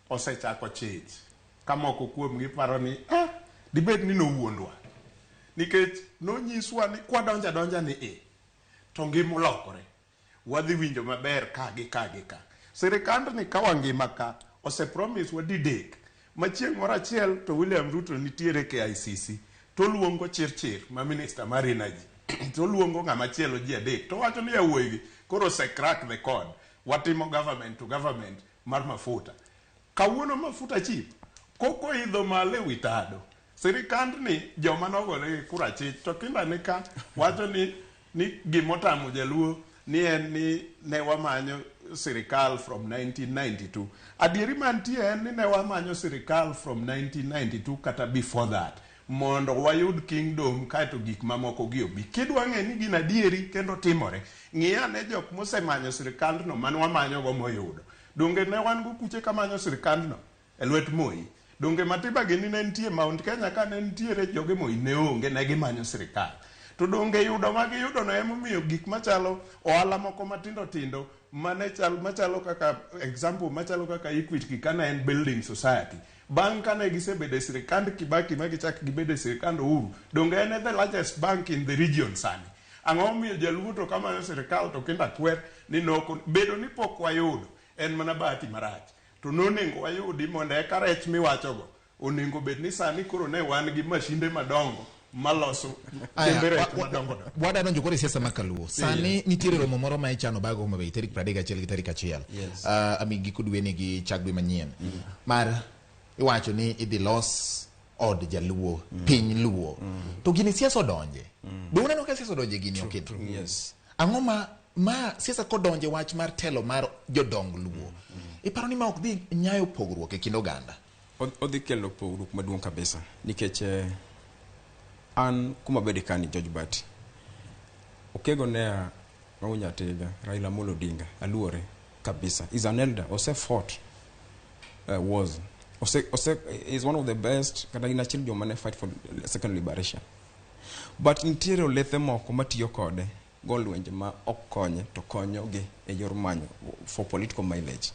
osechako chich. Ka moko kuomgi paro ni, dibed ni nowuondwa. Nikech nonyiswa ni kwadonjo adonja ni e, to ngima olokore. Wadhi winjo maber ka gi ka gi ka. Sirikandni ka wangima ka, ose promise wa didek. Ma chieng' moro achiel to William Ruto nitiere KICC, to luongo Chirchir ma minister mar energy, to luongo ng'ama chielo ji adek, to wacho ni yawuoyigi koro ose crack the code. Watimo government to government mar mafuta. Kawuono mafuta cheap, koko idho malo ewi tado. Sirikandni joma nogonegi kura chich, to kinda ni ka wacho ni gimotamo jaluo ni en ni ne wamanyo sirikal from 1992. Adieri mantie en ni ne wamanyo sirikal from 1992 kata before that, mondo wayud kingdom kaeto gik mamoko gi obi. Kidwa ng'e ni gin adieri kendo timore, ng'i ane jok mosemanyo sirikandno mane wamanyogo moyudo. Donge ne wan go kuche kamanyo sirikandno e lwet Moi? Donge Matiba gini ne nitie Mount Kenya ka ne nitiere joge Moi ne onge, ne gimanyo sirikal. To donge yudo ma giyudo no emomiyo gik machalo ohala moko matindo tindo mane chal machalo kaka example machalo kaka Equity kane en building society. Bang' kane gisebedo e sirikand Kibaki ma gichak gibedo e sirikand Uhuru, donge en e the largest bank in the region sani. Ang'o momiyo jaluo to kamanyo sirikal to kinda kwer ni noko bedo ni pok wayudo en mana bahati marach. To nonego wayudi mondo eka rech miwachogo onego bed ni sani koro ne wan gi mashinde madongo maloso kembe rech madongo dongo. Wadwa donjo koro e siasa ma kaluo. Sani nitiere romo moro ma ichano bag Homa Bay tarik 31 gi tarik 1. Yes. Ami giko dwe ni gi chak dwe manyien. Mar iwacho ni idhi los od jaluo, piny luo. To gini siasa odonje. Be uneno ka siasa odonje gini oketo? Yes. Ang'o ma siasa kodonje wach mar telo mar jodong luo? Iparo ni ma ok dhi nyayo pogruok e kind oganda? Odhi kelo pogruok maduong' kabisa nikech an kuma bede kani George Bati. Okego ne Maunya Tiga, Raila Amolo Odinga, aluore kabisa. Is an elder, ose fought wars. Ose is one of the best kata gin achiel joma ne fight for second liberation. But nitiere olethe moko matiyo kode go lwenje ma ok konye to konyogi e yor manyo for political mileage.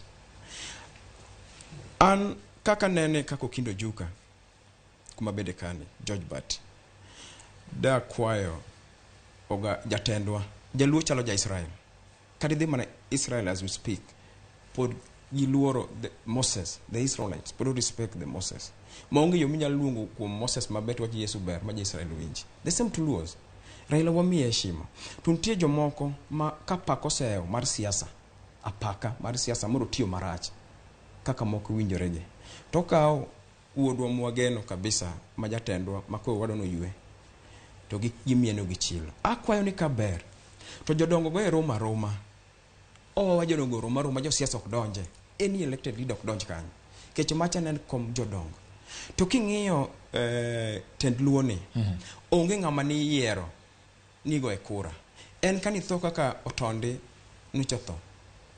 An kaka nene kaka Okindo Ojuka kuma bede kani George Bati da kwayo oga jatendwa jaluo chalo ja Israel. Kata idhi mana Israel as we speak, pod giluoro the Moses, the Israelites pod respect the Moses. Maonge yo minyalo luongo kuom Moses maber to wach Yesu ber ma ja-Israel winji. The same to Luos. Raila wamiye heshima. To nitie jomoko ma ka pak oseyo mar siasa, apaka mar siasa moro tiyo marach kaka moko winjoregi. To okawo wuodwa mwageno kabisa ma jatendwa ma koro wadwa noywe to gimieno gi chilo. Akwayo ni kaber to jodongo go e romo aroma. Owawa jodongo romo aroma, josiasa ok donje. Any elected leader ok donj kanyo. Nikech macha ne en kom jodongo. To king'iyo tend Luo ni, onge ng'ama niyiero nigo e kura. En kanitho kaka Otondi nyocha tho,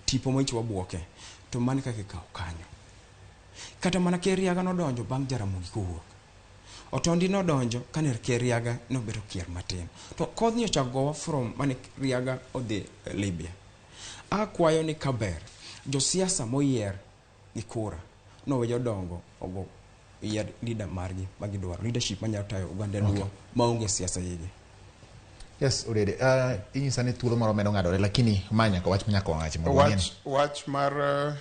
tipo moicho wabuoke, to mano kaka ikawo kanyo. Kata mana Ker Riaga nodonjo bang' Jaramogi kowuok. Otondi nodonjo kane Ker Riaga nobedo kier matin. To kodhni ochako gowa from mane Riaga odhi Libya. Akwayo ni kaber, josiasa moyier gi kura nowe jodongo ogo yier leader margi magidwaro, leadership manyalo tayo oganda Luo maonge siasa igi. Yes, Odede, inyisa ni thuolo moro medo ng'adore, lakini ma nyaka wach nyaka wachi mondo wang'e Wach, wach mar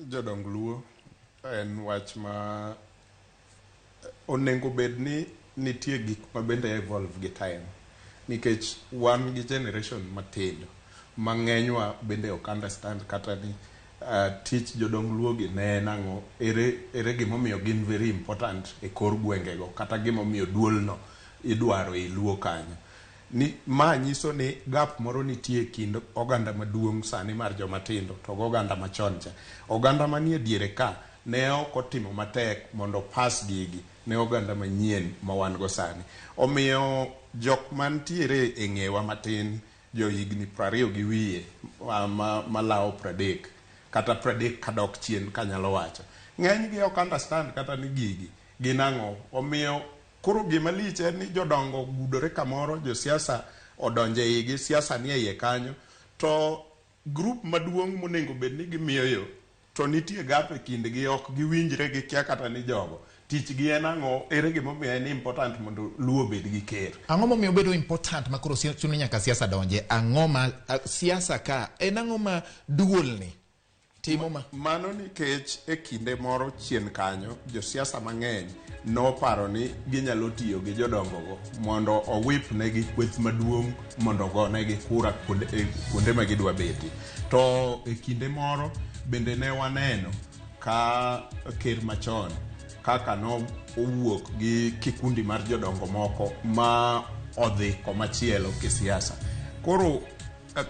jodong Luo en wach ma onego bed ni nitie gik ma bende evolve gi time nikech wan gi generation matindo mang'enywa bende ok understand kata ni tich jodong Luo gi ne en ang'o, ere gimomiyo gin very important e kor gwengego kata gimomiyo duolno idwaro e Luo kanyo. Ni ma nyiso ni gap moro nitie e kind oganda maduong' sani mar joma tindo to gi oganda machon cha. Oganda manie diere ka ne ok otimo matek mondo pas gigi ne oganda manyien ma wan go sani. Omiyo jok mantiere e ng'ewa matin jo higni 20 gi wiye malawo 30 kata 30 kadok chien kanyalo wacho. Ng'eny gi ok understand kata ni gigi gin ang'o. Omiyo koro gima lich en ni jodongo ogudore kamoro, josiasa odonjo e igi, siasa nie iye kanyo, to group maduong' monego bed ni gimiyo yo to nitie gap e kindgi, ok giwinjre, gikia kata ni jogo tichgi en ang'o, ere gimomiyo en important mondo Luo obed gi ker. Ang'o momiyo obedo important ma koro chuno nyaka siasa donje? Ang'o ma siasa ka en ang'o ma duolni timo ma? Mano nikech e kinde moro chien kanyo josiasa mang'eny noparo ni ginyalo tiyo gi jodongogo mondo owip negi kweth maduong' mondo ogonegi kura kuonde ma gidwa betie. To e kinde moro bende ne waneno ka ker machon kaka no owuok gi kikundi mar jodongo moko ma odhi komachielo kisiasa. Koro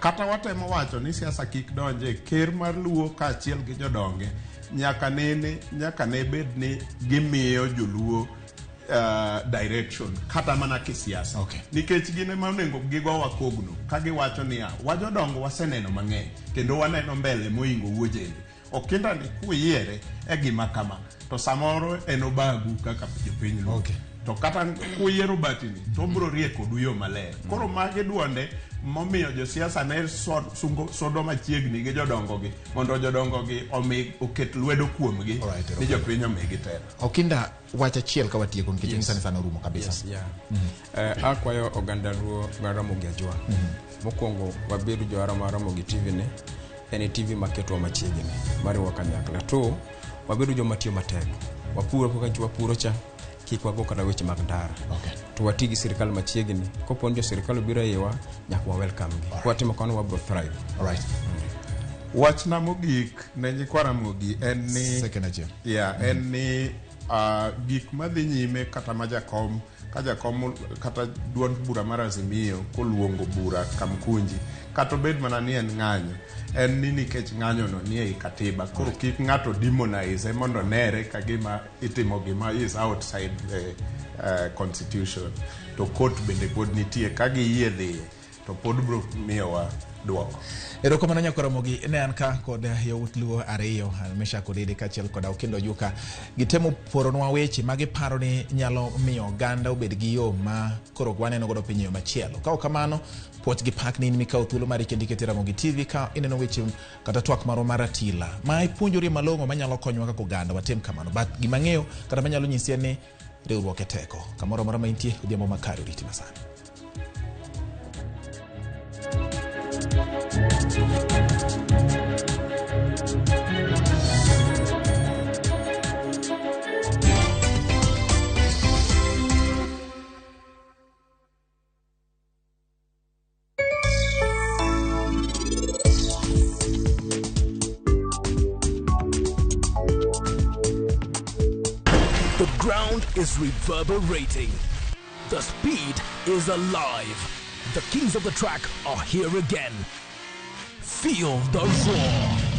kata watemo wacho ni siasa kik donje, ker mar Luo kaachiel gi jodonge nyaka ne bed ni gimiyo joluo direction kata mana kisiasa. Okay. Nikech gin ema onego gigowa kogno ka giwacho niya, wajodongo waseneno mang'eny kendo waneno mbele moingo wuojende. Okinda ni kuyiere e gima kama to samoro en obagu kaka jopiny Luo. Okay. To kata kuyiero batini to obiro rie kodu yo maler. Koro magi duonde momiyo josiasa ne sodo machiegni gi jodongogi mondo jodongogi omi oket lwedo kuomgi ni jopiny omigi telo. Okinda, wach achiel ka watieko nikech nyisa ni sana orumo kabisa. Yes, yeah. Akwayo oganda Luo mar Ramogi Ajwang'. Mokwongo wabedo johera mar Ramogi TV ni en TV maketwa machiegni mariwo kanyakla. To wabedo joma tiyo matek. Wapuro kaka wapuro cha, kik wago kata weche mag ndara. Okay. To wati gi sirikal machiegni. Kopo ni jo sirikal obiro e iwa, nyaka wa welcome gi. Kwatimo kamano wabiro thrive. Alright. Wachna mogik ne nyikwa Ramogi en ni Second achiel. Yeah, en ni gik madhi nyime kata ma jakom ka jakom kata duond bura mar Azimio koluongo bura Kamkunji kata obed mana ni en ng'anyo, en ni nikech ng'anyo no nie ei katiba. Koro kik ng'ato demonize mondo nere ka gima itimo gima is outside the constitution. To court bende pod nitie ka giyie dhiye to pod biro miyowa duoko. Erokamano nyakwa Ramogi, ne an ka kod yawuot Luo ariyo, Meshack Odede kaachiel kod Okindo Ojuka. Gitemo poronwa weche ma giparo ni nyalo miyo oganda obed gi yo ma koro waneno godo piny e yo machielo. Ka ok kamano, puoch gi pak ni in mikawo thuolo mari kendo ikete Ramogi TV ka ineno weche kata twak marwa mar ratila ma ipuonjori malong'o manyalo konyowa kaka oganda, watim kamano. But gima ang'eyo kata manyalo nyisi en ni riwruok e teko. Kamoro amora ma intie, odhiambo makare oriti masani. The ground is reverberating. The speed is alive. The kings of the track are here again. Feel the roar.